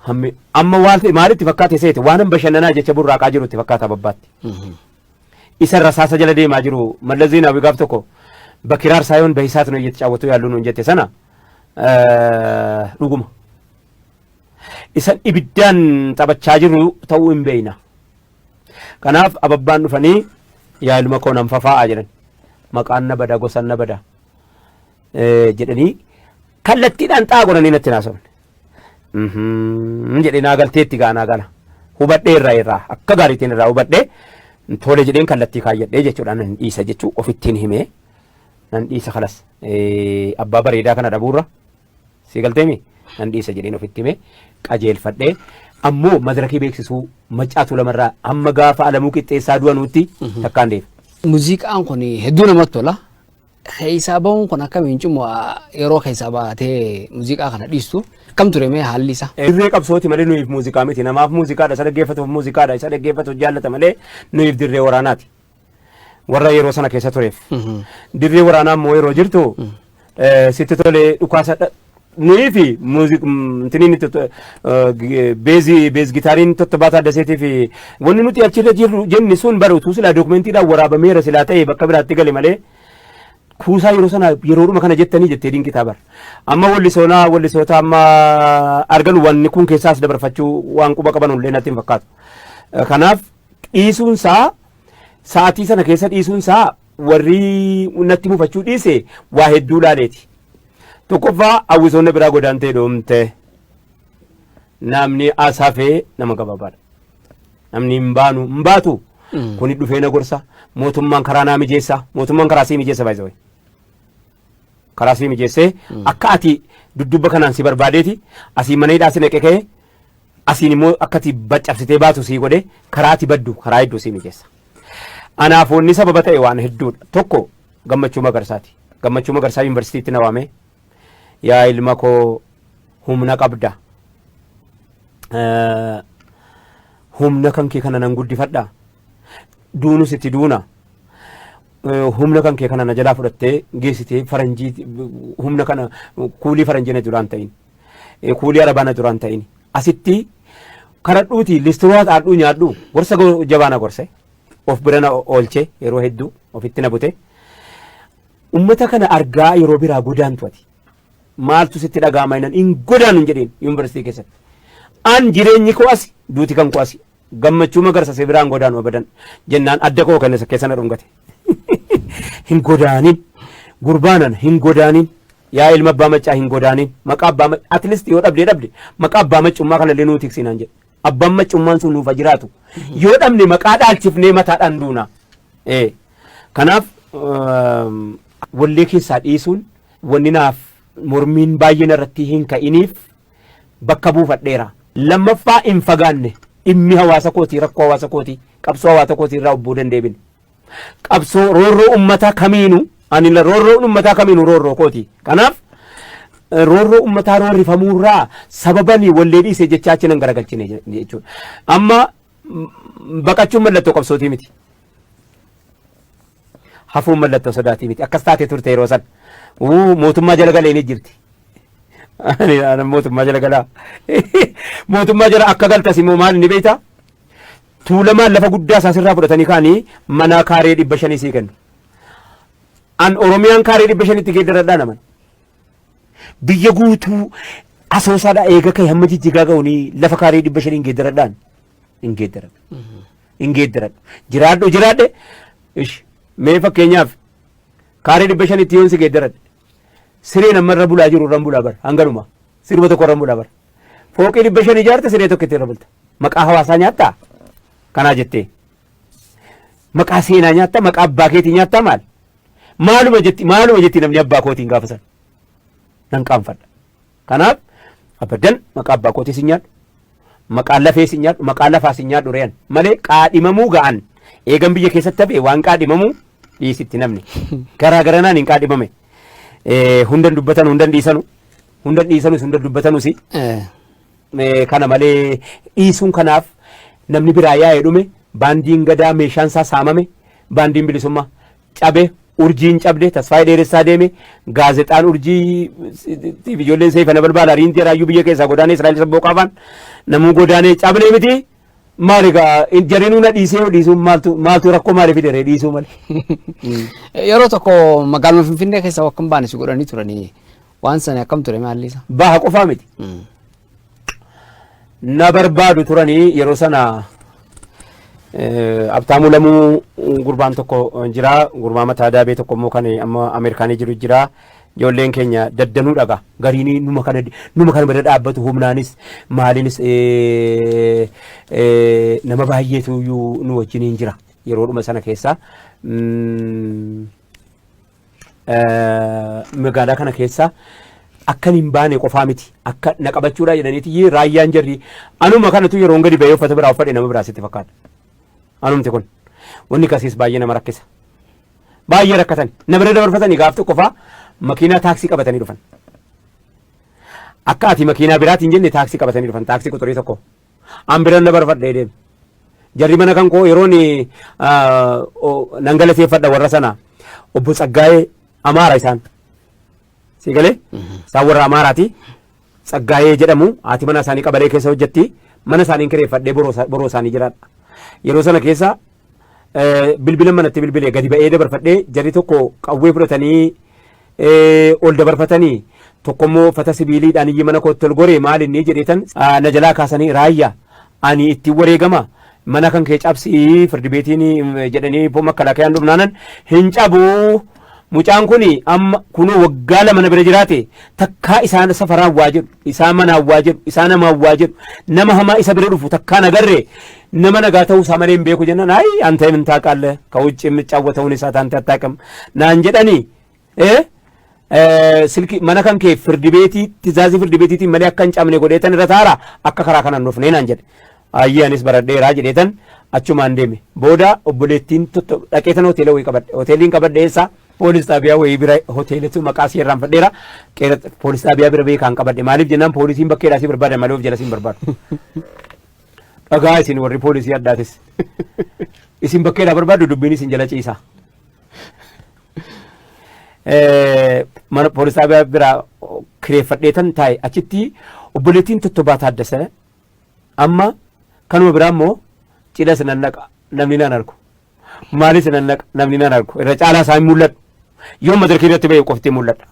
hammi amma waan ta'e maalitti fakkaate seete waan bashannanaa jecha burraaqaa jiru itti fakkaata babbaatti. Isa rasaasa jala deemaa jiru Mallas Zeenaawii gaaf tokko በክራር ሳይሆን በእሳት ነው እየተጫወቱ ያሉ ነው jette sana dhuguma. Isan ibiddaan taphachaa jiru ta'uu hin beeyna. Kanaaf ababbaan dhufanii yaa ilma koo nan fafaa'aa jedhan. Maqaan na bada, gosaan na bada jedhanii kallattiidhaan xaa godhanii natti naasofne. Jedhee naa galteetti gaa naa gala. Hubadhee irraa akka gaariitiin irraa hubadhee tole jedheen kallattii kaayyadhee jechuudha. Nan dhiisa jechuu ofittiin himee nan dhiisa kalas abbaa bareedaa kana dhabuurra si galteemi nan dhiisa jedheen ofitti himee qajeelfadhee ammoo madarakii beeksisuu Maccaatu lamarraa hamma gaafa Alamuu Qixxeessaa du'anuutti takkaan deema. Muuziqaan kun hedduu namatti tola. Keessaa bahuun kun akkamiin cimu yeroo keessaa baatee muuziqaa kana dhiistu akkam ture mee haalli isaa? Dirree qabsooti malee nuyiif muuziqaa miti. Namaaf muuziqaadha, isa dhaggeeffatuuf muuziqaadha, isa dhaggeeffatuuf jaallata malee nuyiif dirree waraanaati. Warra yeroo sana keessa tureef. Dirree waraanaa immoo yeroo jirtu sitti tolee dhukaasa nuyi fi muuziqaa beezii bass gitaariin Tottobaa Taaddaseetii fi wanni nuti achirra jirru jenni sun baruutu silaa dookumentiidhaan waraabameera silaa ta'e bakka biraatti gale malee kuusaa yeroo sana yeroodhuma kana jettanii jettee dinqitaa bara. Amma wallisoonaa wallisoota amma argan wanni kun keessaas dabarfachuu waan quba qaban illee natti hin fakkaatu. Kanaaf dhiisuunsaa sa'aatii sana keessa dhiisuunsaa warri natti mufachuu dhiise waa hedduu laaleeti. Tokkoffaa hawwisoonni biraa godaantee dhoomte namni as hafee nama gabaabaadha. Namni hin baanu hin baatu. Kuni dhufee na gorsa, mootummaan karaa naa mijeessa, mootummaan karaa sii mijeessa baay'ee. Karaa sii mijeessee akka ati dudduuba kanaan si barbaadeeti asii mana hidhaa si naqe ka'ee asiin immoo akka ati baccabsitee baatu sii godhe karaa ati baddu karaa hedduu sii mijeessa. Anaaf wanni sababa ta'e waan hedduudha. Tokko Gammachuu Magarsaati. Gammachuu Magarsaa yuunivarsiitiitti na waame. Yaa ilma koo, humna qabda. Humna kan kee kana nan guddifadha. Duunus itti duuna. Humna kan kee kana na jalaa fudhattee geessitee faranjii humna kana kuulii faranjii na duraan ta'in. Kuulii arabaa na duraan ta'in. Asitti karadhuuti listiroo haadhuu nyaadhu gorsa jabaa na gorse. Of bira na oolche, yeroo hedduu ofitti na bute. Ummata kana argaa yeroo biraa godaantu ati. Maaltu sitti dhaga'ama jennaan hin godaanu hin jedheen yuunivarsiitii keessatti. An jireenyi koo asi, duuti kan koo asi. Gammachuu Magarsa si biraan godaanu abadan jennaan adda koo kana keessa na dhungate. Hin godaanin, gurbaanan hin godaanin, yaa ilma abbaa maccaa hin godaanin, maqaa abbaa at least yoo dhabdee dhabde maqaa abbaa maccummaa kanallee nuu tiksinaan jedhe. Abbaan maccummaan sun nuuf haa jiraatu. Yoo dhabne maqaa dhaalchifnee mataadhaan duuna. Kanaaf wallee keessaa dhiisuun wanni naaf mormiin baay'een irratti hin ka'iniif bakka buufadheera. Lammaffaa hin fagaanne, dhimmi hawaasa kootii, rakkoo hawaasa kootii, qabsoo hawaasa kootii irraa obboo dandeebine. Qabsoo roorroo uummataa kamiinuu ani roorroo uummataa kamiinuu roorroo kooti. Kanaaf Roorroo uummataa roorrifamuurraa sababanii wallee dhiise jechaa achi nan garagalchine jechuudha. Amma baqachuun mallattoo qabsootii miti. Hafuun mallattoo sodaatii miti. Akkas taatee turte yeroo san. Mootummaa jala galee ni jirti. Ani mootummaa jala galaa. Mootummaa jala akka galtas immoo maal ni beektaa? Tuulamaan lafa guddaa isaa sirraa fudhatanii kaanii mana kaaree 500 sii kennu. An Oromiyaan kaaree 500tti geeddaradhaa naman. Biyya guutuu Asoosaadhaa eega ka'e hamma Jijjigaa ga'uun lafa kaaree 500 geeddaradhaan hin geeddaradhu. Hin geeddaradhu. Jiraadhu jiraadhe ish mee fakkeenyaaf kaaree 500tti yoon si geeddaradhe sireen amma irra bulaa jiru irra bulaa bara hanganuma sirba tokko irra bulaa bara. Fooqii 500 ijaarte siree tokkotti irra bulta. Maqaa hawaasaa nyaattaa? Kanaa jettee. Maqaa seenaa nyaattaa? Maqaa abbaa keetii nyaattaa maal? Maaluma jetti maaluma jetti namni abbaa kootiin gaafa san. Nan qaanfadha. Kanaaf abadan maqaa abbaa kootii sin nyaadhu. Maqaa lafee sin nyaadhu. Maqaa lafaa sin nyaadhu re'an. Malee qaadhimamuu ga'an. Eegan biyya keessatti hafe waan qaadhimamuu dhiisitti namni. Garaa garanaan hin qaadhimame. Hundan dubbatan hundan dhiisanu. Hundan dhiisanus hundan dubbatanus. Kana malee dhiisuun kanaaf namni biraa yaa'ee dhume, baandiin Gadaa meeshaan isaa saamame, baandiin Bilisummaa cabe, Urjiin cabde, Tasfaayee Dheeressaa deeme, gaazexaan Urjii ijoolleen Seefana Balbaala Riinti Raayyuu biyya keessaa godaanee Israa'el Sabbooqaa faan namuu godaanee cabne miti. Maal egaa jarinuu na dhiisee yoo dhiisuun maaltu maaltu rakkoo maaliif fide ree dhiisuu malee. Yeroo tokko magaaluma Finfinnee keessa akka hin baane si godhanii turanii waan sana akkam ture maalli isaa? Baha qofaa miti. Na barbaadu turanii yeroo sana Abtaamuu Lamuu gurbaan tokko jira, gurbaa mataa daabee tokko immoo kan amma Ameerikaanii jiru jira. Ijoolleen keenya daddanuu dhaga. Gariin numa kana bira dhaabbatu humnaanis maaliinis nama baay'eetu iyyuu nu wajjiniin jira yeroodhuma sana keessa. Magaalaa kana keessa akkan hin baane qofaa miti akka na qabachuudha jedhaniiti raayyaan jarri anuma kanatu yeroon gadi ba'ee uffata biraa uffadhe nama biraa sitti fakkaata. Anumti kun wanni kasiis baay'ee nama rakkisa. Baay'ee rakkatan na bira dabarfatanii gaaf tokko faa makiinaa taaksii qabatanii dhufan. Akka ati makiinaa biraatiin jenne taaksii qabatanii dhufan, taaksii quxurii tokko. An biran dabarfadhee deeme. Jarri mana kan koo yeroon nan galateeffadha warra sana, obbo Tsaggaayee Amaara isaan. Si galee? Isaan warra Amaaraati. Tsaggaayee jedhamu, haati mana isaanii qabalee keessa hojjetti. Mana isaanii kireeffadhee boroo isaanii jiraadha. Yeroo sana keessa bilbila manatti bilbilee gadi ba'ee dabarfadhee jarri tokko qawwee fudhatanii ol dabarfatanii, tokko immoo uffata sibiiliidhaan iyyi mana kootti ol goree maal inni jedheetan na jalaa kaasanii, "Raayyaa, ani ittiin wareegama, mana kan kee cabsii firdi beetiin" jedhanii makkalaakayaan dhufnaanan, "Hin cabuu, mucaan kun amma kunoo waggaa 2 na bira jiraate, takkaa isaan safaraan waa jedhu, isaa manaan waa jedhu, isaa namaan waa jedhu, nama hamaa isa bira dhufu takkaa nagarree, nama nagaa ta'uu isaa malee hin beeku" jennaan, "አይ አንተ ምን ታውቃለህ? ከውጭ የምጫወተውን እሳት አንተ አታውቅም" naan jedhanii silki mana kan kee firdi beetii tizaazii firdi beetiitiin malee akka hin cabne godheetan irra taara, akka karaa kanaan dhufnee naan jedhe. Ayyee, anis baradheeraa jedheetan achumaan deeme. Booda obboleettiin dhaqeetan hoteela wayii qabadhe. Hoteeliin qabadhe eessa? Poolis xaabiyaa wayii bira hoteelatu maqaa isii irraanfadheera. Poolis xaabiyaa bira beekaan qabadhe. Maaliif jennaan poolisiin bakkeedhaa si barbaada malee of jala si hin barbaadu. Dhagaa isin warri poolisii addaatis. Isin bakkeedhaa barbaadu, dubbiin isin jala ciisa. Mana poolis xaabiyaa bira kireeffadheetan taa'e. Achitti obboleettiin Tottobaa Taaddasee amma kanuma biraa immoo cidhas nan naqa, namni nan argu. Maalis nan naqa, namni nan argu. Irra caalaa isaa hin mul'adhu. Yoo madarkii irratti ba'e qofti mul'adha.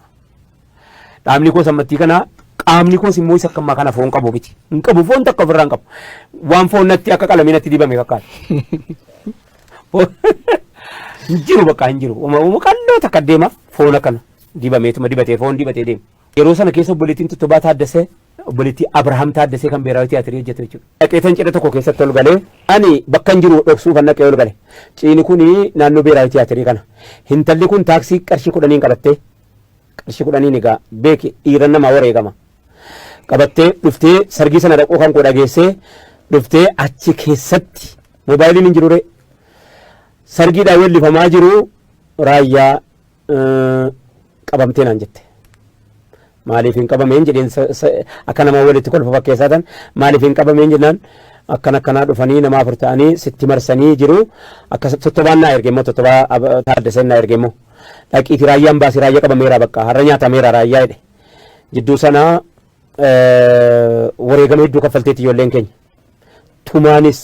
Dhaabni koos ammattii kana qaamni koos immoo isa akkammaa kana foon qabu miti. Hin qabu, foon takka ofirraa hin qabu. Waan foon natti akka qalamii natti dibame fakkaata. Hin jiru, bakka hin jiru. Uma qalloo takka deema, foon akkana dibameetuma dibatee foon dibatee deema. Yeroo sana keessa obboleettiin Tottobaa Taaddasee, obboleettii Abrahaam Taaddasee kan Beeraawi Tiyaatirii hojjetu jechuudha. Dhaqeetan cidha tokko keessatti ol galee, ani bakka hin jiru dhoksuuf kan dhaqee ol gale. Ciini kun naannoo Beeraawi Tiyaatirii kana. Intalli kun taaksii qarshii 10n qabattee, qarshii 10n egaa beeki dhiira namaa wareegama. Qabattee dhuftee sargii sana dhaquu kan koo dhageessee dhuftee achi keessatti moobaayiliin hin jirure, sargiidhaan weellifamaa jiru, "Raayyaa, qabamtee" naan jette. Maaliif hin qabameen jedheen, akka nama walitti kolfa fakkeessaa tan, maaliif hin qabameen jennaan, akkan akkanaa dhufanii nama afur ta'anii sitti marsanii jiru. Akka Tottobaan naa erge immoo, Tottobaa Taaddaseen naa erge immoo, dhaqiiti raayyaan baasii, raayyaa qabameera, bakka har'a nyaatameera raayyaa jedhe. Jidduu sanaa wareegama hedduu kaffalteetti ijoolleen keenya. Tumaanis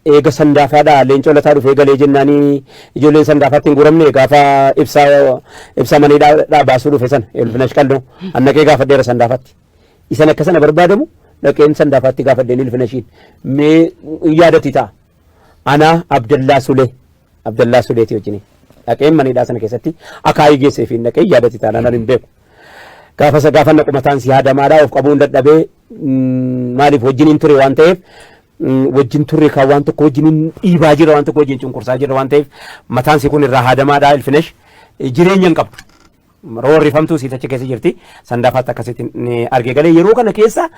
eega Sandaafaadhaa Leencoo Lataa dhufee galee jennaanii ijoolleen Sandaafaatti hin guuramne. Gaafa ibsaa ibsaa maniidhaa baasuu dhufe sana Ilfinash Qalloo annaqee gaafadheera Sandaafaatti. Isan akka sana barbaadamu dhaqeen Sandaafaatti gaafadheen Ilfinashiin mee hin yaadatti ta'a. Anaa Abdallaa Sulee, Abdallaa Suleeti wajjiniin dhaqeen maniidhaa sana keessatti akaayii geessee fi dhaqee yaadatti ta'a, nan hin beeku. Gaafa isa gaafa naqu mataan si haadamaadhaa, of qabuun dadhabee. Maaliif wajjiniin ture waan ta'eef, wajjin turre kan waan tokko wajjiniin dhiibaa jira, waan tokko wajjin cunqursaa jira waan ta'eef, mataan si kun irraa haadamaadhaa. Ilfinesh jireenya hin qabdu. Roorrifamtuu siit achi keessa jirti. Sandaafaatti akkasitti ni argee galee. Yeroo kana keessa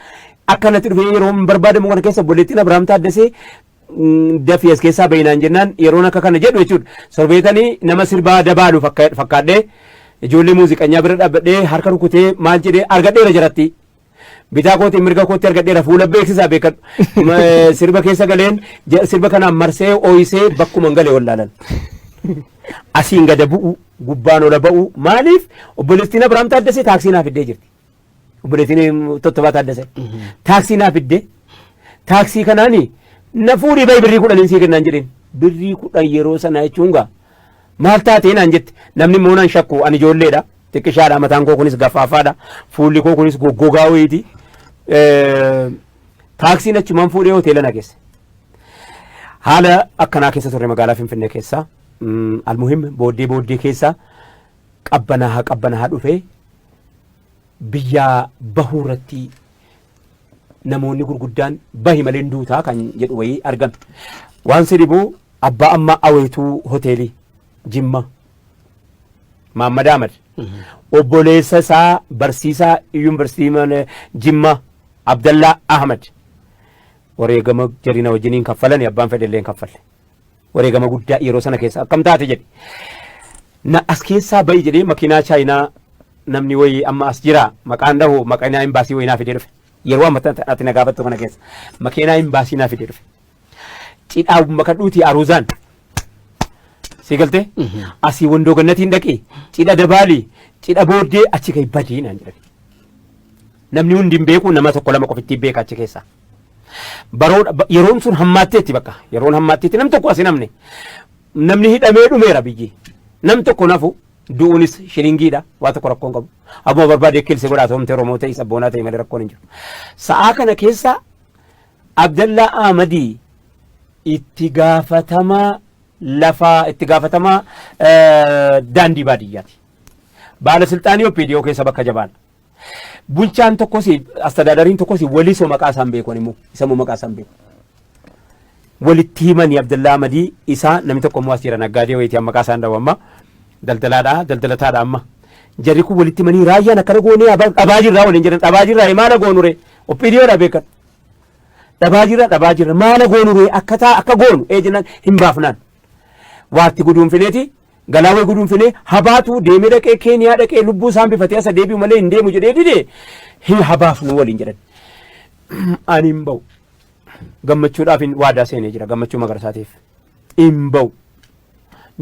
akkanatti dhufee, yeroo hin barbaadamu kana keessa, obboleettiin Abiraam Taaddasee dafii as keessaa bayinaan jennaan, yeroon akka kana jedhu jechuudha. Sorbeetanii nama sirbaa dabaalu fakkaadhee ijoollee muuziqanyaa bira dhaabbadhee harka rukutee maal jedhee argadheera jaratti. Bitaa kootiin mirga kootti argadheera, fuula beeksisaa beekadhu. Sirba keessa galeen sirba kanaan marsee ooyisee bakkuma hin galee wallaalan. Asiin gada bu'u, gubbaan ola ba'u. Maaliif obboleettiin Abiraam Taaddasee taaksii naa fiddee jirti. Obboleettiin Tottobaa Taaddasee taaksii naa fiddee, taaksii kanaani na fuudhii bahi, birrii 10 sii kennaan jedheen. Birrii 10 yeroo sana jechuun gaa maal taatee naan jette. Namni immoo nan shakku, ani ijoolleedha. Xiqqishaadha, mataan koo kunis gaffaafaadha. Fuulli koo kunis goggogaa wayiiti. Taaksiin achumaan fuudhee hoteela na geesse. Haala akkanaa keessa turre magaalaa Finfinnee keessa. Almuhim, booddee booddee keessa qabbanaahaa qabbanaahaa dhufee biyyaa bahuu irratti namoonni gurguddaan bahi malee hin duutaa kan jedhu wayii argame. Waan si dhibu, abbaa ammaa Aweetuu hoteelii Jimma Maammad Ahmad, obboleessa isaa barsiisaa yuunivarsiitii mana Jimma Abdallaa Ahmad, wareegama jarina wajjiniin kaffalani, abbaan fedhe illee hin kaffalle. Wareegama guddaa yeroo sana keessa akkam taate jedhe. Na as keessaa ba'i jedhee makiinaa Chaayinaa namni wayii amma as jira, maqaan dhahu, makiinaa imbaasii wayii naa fidee dhufe. Yeroo amma ati na gaafattu kana keessa makiinaa imbaasii naa fidee dhufe. Cidhaa makadhuutii aruuzaan si galtee asii Wandoo Gannatiin dhaqee cidha dabaalii, cidha booddee achi gahi, badii naan jedhan. Namni hundi hin beeku, nama tokko lama qofitti beeka achi keessaa. Baroo yeroon sun hammaatteetti, bakka yeroon hammaatteetti nam tokko as hin hamne. Namni hidhamee dhumeera biyyi. Nam tokko nafu du'uunis shilingiidha, waa tokko rakkoon qabu. Abbuma barbaade kilse godhaa toomte, Oromoo ta'e sabboonaa ta'e malee rakkoon hin jiru. Sa'aa kana keessa Abdallaa Ahmadii itti gaafatamaa lafaa, itti gaafatamaa daandii baadiyyaati. Baala silxaanii OPDO keessa bakka jabaadha. Bulchaan tokkos, astadaadariin tokkos Walisoo, maqaa isaan beeku immoo, isa immoo maqaa isaan beeku. Walitti himanii Abdallaa Ahmadii isaa, namni tokko immoo as jira, naggaadee wayitii, amma maqaa isaan dhawu, amma daldalaadha, daldalataadha amma. Jarri kun walitti himanii raayyaan akkana goonee dhabaa jirraa waliin jedhan, dhabaa jirraa, maala goonure OPDOdha beekan. Dhabaa jirra, dhabaa jirra, maala goonure, akka taa akka goonu ee jennaan hin baafnaan. Waatti guduunfineeti galaawee guduunfinee habaatu deemee dhaqee Keeniyaa dhaqee lubbuu isaan bifatee asa deebi'u malee hin deemu jedhee dide, hin habaafnu waliin jedhan. Ani hin ba'u. Gammachuudhaaf hin waadaa seenee jira, Gammachuu Magarsaatiif. Hin ba'u.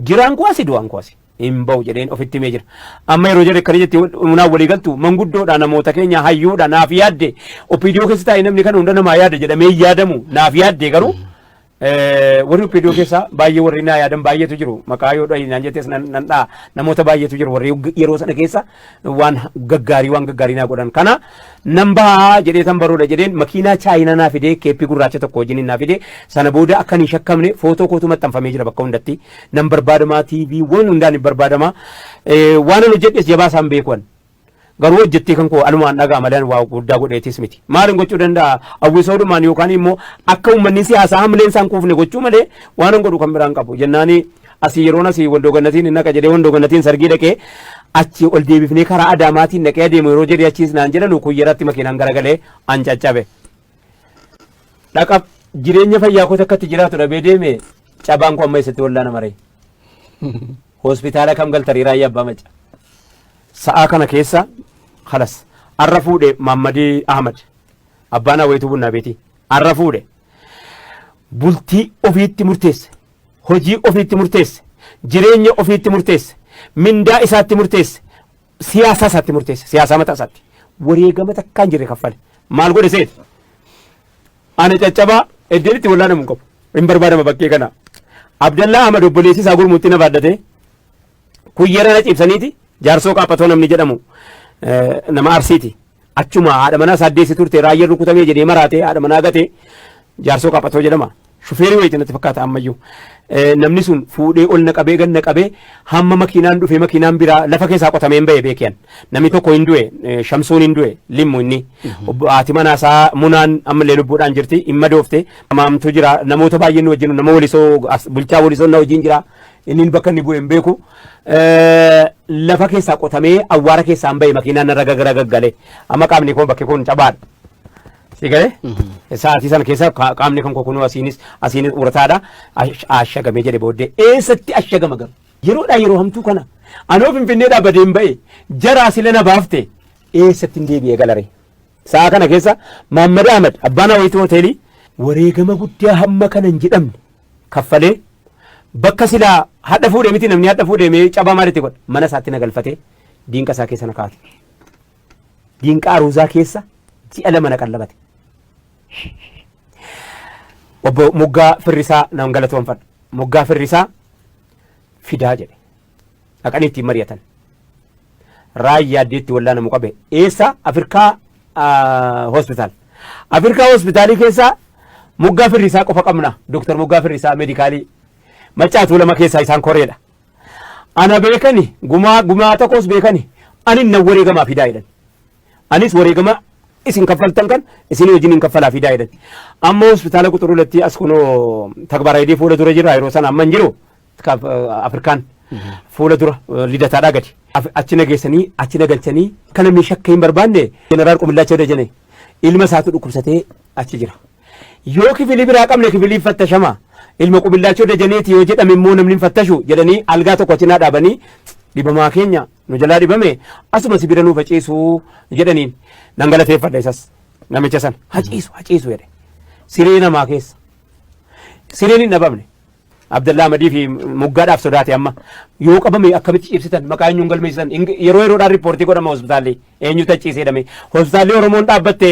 Jiraan koo asi, du'aan koo asi. Hin ba'u jedheen ofitti himee jira. Amma yeroo jedhe akkana jetti, munaan walii galtu manguddoodha, namoota keenya hayyuudha, naaf yaadde. OPDO keessa taa'ee namni kana hunda namaa yaada jedhamee hin yaadamu, naaf yaadde. Garuu warri OPDO keessa baay'ee warri naa yaadan baay'eetu jiru. Maqaa yoo dhahi naan jettes nan dha'a. Namoota baay'eetu jiru warri yeroo sana keessa waan gaggaarii, waan gaggaarii naa godhan. Kana nan bahaa jedhee tan baruudha jedheen, makiinaa Chaayinaa naa fidee, keeppii gurraacha tokko wajjin naa fidee. Sana booda akka hin shakkamne footoo kootu maxxanfamee jira bakka hundatti. Nan barbaadamaa, TV waan hundaan hin barbaadamaa. Waan an hojjedhes jabaa isaan beekuan. Garuu hojjettee kan koo alumaan dhagaa malee waa guddaa godheetis miti. Maal hin gochuu danda'a? Hawwisoodhumaan yookaan immoo akka uummanni siyaasaa hamileen isaan kuufne gochuu malee waan hin godhu kan biraan qabu. Jennaani asii yeroon asii Wandoo Gannatiin hin naqa jedhee, Wandoo Gannatiin sargii dhaqee achi ol deebifnee karaa Adaamaatiin dhaqee adeemu yeroo jedhee achiis naan jedhanu Kuyyaratti makiinaan garagalee an caccabe. Dhaqa jireenya fayyaa koota akkatti jiraatu dhabee deeme, cabaan koo amma eessatti wallaana maree? Hospitaala kam galtarii, Raayyaa Abbaa Macca? Sa'aa kana keessa kalas Arra fuudhe Maammadii Ahmad. Abbaan Aweetuu Bunnaa Beetii. Arra fuudhe. Bultii ofiitti murteesse. Hojii ofiitti murteesse. Jireenya ofiitti murteesse. Mindaa isaatti murteesse. Siyaasaa isaatti murteesse. Siyaasaa mataa isaatti. Wareegama takkaa hin jirre kaffale. Maal godhe seeti? Ana caccabaa iddeen itti wallaanamu hin qabu. Hin barbaadama bakkee kana. Abdallaa Ahmad obboleessi isaa gurmuutti na baadhate. Kuyyera na ciibsaniiti jaarsoo qaaphatoo namni jedhamu nama Arsiiti. Achuma haadha manaa isaa deessi turte raayyaan rukutamee jedhee maraatee haadha manaa gatee jaarsoo qaaphatoo jedhama. Shufeerii wayiiti natti fakkaata ammayyuu. Namni sun fuudhee ol na qabee gad na qabee hamma makiinaan dhufee makiinaan biraa lafa keessaa qotamee hin ba'e beekiyan. Namni tokko hin du'e Shamsuun hin du'e limmu inni. Haati manaa isaa Munaan ammallee lubbuudhaan jirti hin madoofte. Maamtu jira namoota baay'een nu wajjin nama walisoo bulchaa walisoo na wajjin jira. Inni bakka inni bu'e hin beeku. Lafa keessaa qotamee awwaara keessaa hin ba'e makiinaan narra gaggale. Amma qaamni koo bakki kun cabaadha. Si galee? Sa'aatii sana keessa qaamni kan koo kunuu asiinis asiinis urataadha. Ashagamee jedhe booddee eessatti ashagama garuu? Yeroodhaa yeroo hamtuu kana anoo Finfinneedhaa badeen ba'e jaraa sila na baafte eessatti hin deebi'ee galare? Sa'a kana keessa Maammad Ahmad abbaan Hawayituu Hoteelii wareegama guddaa hamma kana hin jedhamne kaffalee bakka silaa hadha fuudhee miti namni hadha fuudhee mee cabaa maalitti godha mana isaatti na galfatee diinqa isaa keessa na kaa'ate. Diinqa aruuzaa keessa ji'a 2 na qallabate. Obbo Moggaa Firrisaa nan galatoomfadha. Moggaa Firrisaa fidaa jedhe. Dhaqanii ittiin mari'atan. Raayyaa addeetti wallaanamu qabe. Eessa? Afrikaa hospitaal. Afrikaa hospitaalii keessaa Moggaa Firrisaa qofa qabna. Dooktar Moggaa Firrisaa meedikaalii. Maccaa Tuulama keessaa isaan koreedha. Ana beekani gumaa gumaa tokkos beekani ani nan wareegamaa fidaa jedhan. Anis wareegama isin kaffaltan kan isin wajjin hin kaffalaa fidaa jedhan. Amma hospitaala quxuruuletti as kunoo takbaaraayidii fuula dura jira yeroo sana amma hin jiru Afrikaan fuula dura lidataadhaa gadi. Achi na geessanii achi na galchanii akka namni shakkee hin barbaanne jeneraal Qumillaachoo Dajane ilma isaatu dhukkubsatee achi jira. Yoo kifilii biraa qabne kifiliin fattashama. Ilma Qubillaachoo Dajaneeti yoo jedhame immoo namni hin fattashu jedhanii algaa tokko achi naa dhaabanii dhibamaa keenya nu jalaa dhibame asuma si bira nuuf haciisu jedhaniin. Nan galateeffadha isas namicha sana haciisu haciisu jedhe. Siree namaa keessa. Sireen hin dhabamne. Abdallaa Ahmadii fi moggaadhaaf sodaate amma yoo qabame akkamitti ciibsitan maqaa eenyuun galmeessitan yeroo yeroodhaan riippoortii godhama hospitaalli eenyutu achiisee jedhame hospitaalli Oromoon dhaabbatte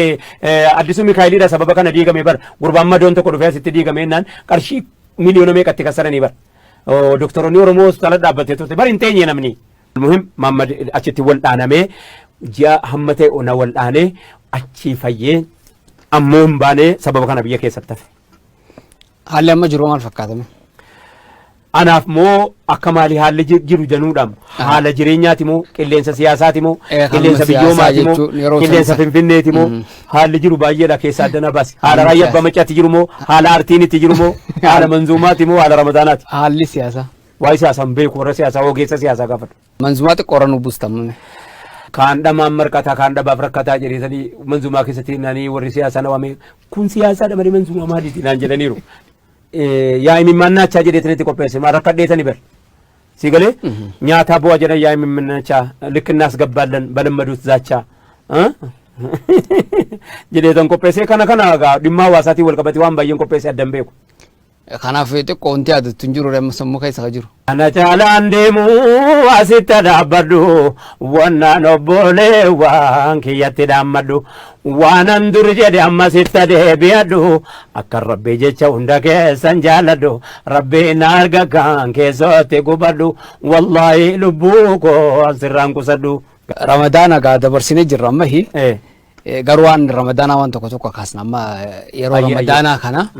Addisuu Mikaayiliidha sababa kana diigame bar gurbaan madoon tokko dhufee asitti diigame jennaan qarshii miliyoona meeqatti kassaranii bar doktoroonni Oromoo hospitaala dhaabbattee turte bar hin teenye namni. Muhim Maammad achitti wal dhaanamee ji'a hamma ta'e ona wal dhaanee achii fayyee ammoo hin baanee sababa kana biyya keessatti hafe. Haalli amma jiru maal fakkaata mee? Anaaf moo akka maali haalli jiru januudhaam haala jireenyaati moo qilleensa siyaasaati moo Kanuma qilleensa siyaasaa biyyoomaati moo jechuun yeroo qilleensa san- finfinneeti moo haalli jiru baay'eedha keessaa addana baasi haala Haalli raayyaa abbaa siyaasa. maccaatti jiru moo haala artiin itti jiru moo haala manzuumaati moo haala ramadaanaati Haalli siyaasaa. waa'ee siyaasaa hin beeku warra siyaasaa ogeessa siyaasaa gaafadhu. Manzumaa xiqqoo irra nu buusta amma mee. Kaan dhamaan marqataa kaan dhabaaf rakkataa jedheetanii manzumaa keessatti naanii warri siyaasaa na waamee kun siyaasaadha malee manzumaa maaliiti naan jedhaniiru. Yaa imimmaan naachaa jedheetanii itti qopheesse maa rakkadheetani bar. Si galee nyaataa bu'aa jedhan yaa imimmaan naachaa likki naas gabbaallan balammaduut zaachaa. Jedheetan qopheesse kana kana egaa dhimma hawaasaatiin wal qabate waan baay'een qopheesse addan beeku. Kanaaf xiqqoo wanti yaadattu hin jiru amma sammuu keessa ka jiru. Ana caalaan deemu asitti dhaabbadhu wannaan obbolee waan kiyyatti dhaammadhu waanan dur jedhe ammasitti deebi'adhu akka rabbii jecha hunda keessan jaaladhu rabbii na arga kan keessootti gubadhu wallaahi lubbuu koo asirraan qusadhu. Ramadaana gaa dabarsinee jirra amma hi. Garuu waan ramadaanaa waan tokko tokko kaasna amma yeroo Ayye, ayye. ramadaanaa kana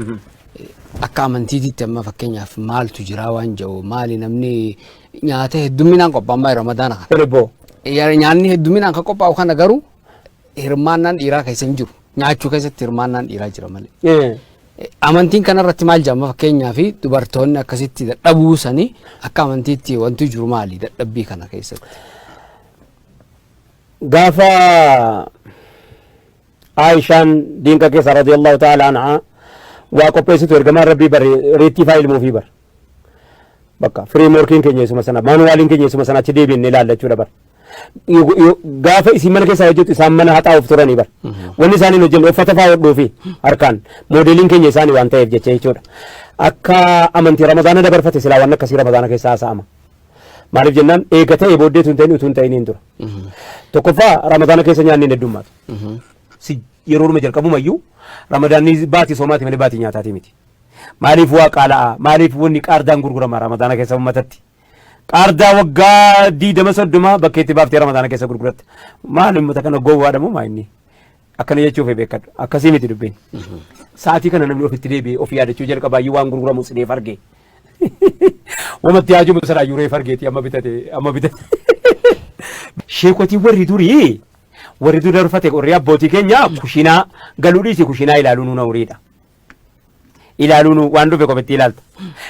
akka amantiititti amma fakkeenyaaf maaltu jira waan jedhu maali namni nyaata heddumminaan qophaa'a amma ramadaana kana. Tole Nyaanni heddumminaan kan qophaa'u kana garuu hirmaannaan dhiiraa keessa hin jiru. Nyaachuu keessatti hirmaannaan dhiiraa jira malee. Amantiin kanarratti maal jedhama fakkeenyaaf dubartoonni akkasitti dadhabuu sanii akka amantiitti wanti jiru maali dadhabbii kana keessatti? Gaafa Aayishaan diinqa keessa radiyallahu ta'ala anhaa waa qopheessitu ergamaan rabbii bare reettii faa ilmuufii bar. Bakka fireemworkiin keenya isuma sana maanuwaaliin keenya isuma sana achi deebiin ilaalla jechuudha bar. Gaafa isin mana keessaa hojjetu isaan mana haxaa'uuf turanii bara. Wanni isaan hin hojjenne uffata fa'aa hodhuu fi harkaan moodeliin keenya isaanii waan ta'eef jecha jechuudha. Akka amantii Ramadaana dabarfate silaa waan akkasii Ramadaana keessaa haasa'ama. Maaliif jennaan eega ta'e booddeetu hin ta'in utuu hin ta'in hin dura. Tokkoffaa, Ramadaana keessa nyaanni hin heddummaatu. Si yeroodhuma jalqabumayyuu Ramadaanni baatii soomaati malee baatii nyaataati miti. Maaliif waa qaala'a? Maaliif wanni qaardaan gurgurama Ramadaana keessa uummatatti? Qaardaa waggaa 20 30 bakkeetti baaftee Ramadaana keessa gurguratta. Maal uummata kana gowwaadha moo maa inni? Akkana jechuuf beekadhu. Akkasii miti dubbiin. Sa'aatii kana namni ofitti deebi'ee of yaadachuu jalqabaayyuu waan gurguramu sineef arge. Wamatti haajumu sanaayyuu reef argeeti amma bitate amma bitate. Sheekotii warri durii darfate, warri abbootii keenya, kushinaa galuu dhiisi, kushinaa ilaaluu nuun hawriidha. Ilaaluun waan dhufe kophetti ilaalta.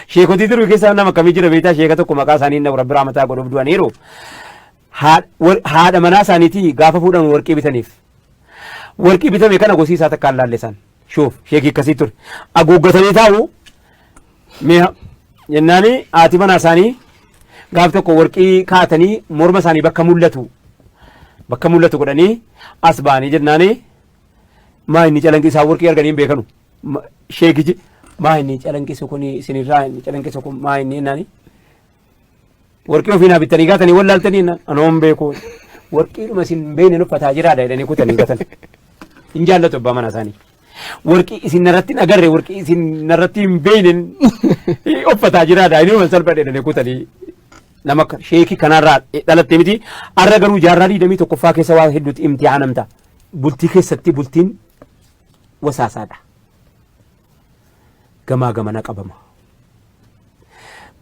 Sheekotii durii keessa nama akkamii jira beektaa? Sheeka tokko maqaa isaanii inni Rabbi rahmataa godhuuf du'aniiru. Haadha manaa isaaniitii gaafa fuudhan warqii bitaniif. Warqii bitame kana gosii isaa takkaan laallisan. Shuuf, sheekii akkasii ture. Haguuggatanii taa'u mi'a jennaani haati manaa isaanii gaaf tokko warqii kaatanii morma isaanii bakka mul'atu godhanii as ba'anii jennaani, maa inni calanqisaa warqii arganii hin beekanu. Sheekichi, maa inni calanqisu kun isinirraa, inni calanqisu kun maa inni jennaani, warqii ofii naa bittanii gaatanii wallaaltanii jennaan, anoo hin beeku, warqiidhuma isin hin beekne uffataa jiraadha jedhanii kutanii gatan. Hin jaallatu abbaa manaa isaanii. Warqii isin narratti hin agarre, warqii isin narratti hin beekne uffataa jiraadha, inni waan salphadhe jedhanii kutanii. Nama akka sheekii kanarraa dhalatte miti. Har'a garuu jaarraa 21ffaa keessa waa hedduutti imtihaanamta. Bultii keessatti bultiin wasaasaadha. Gamaa gamana qabama.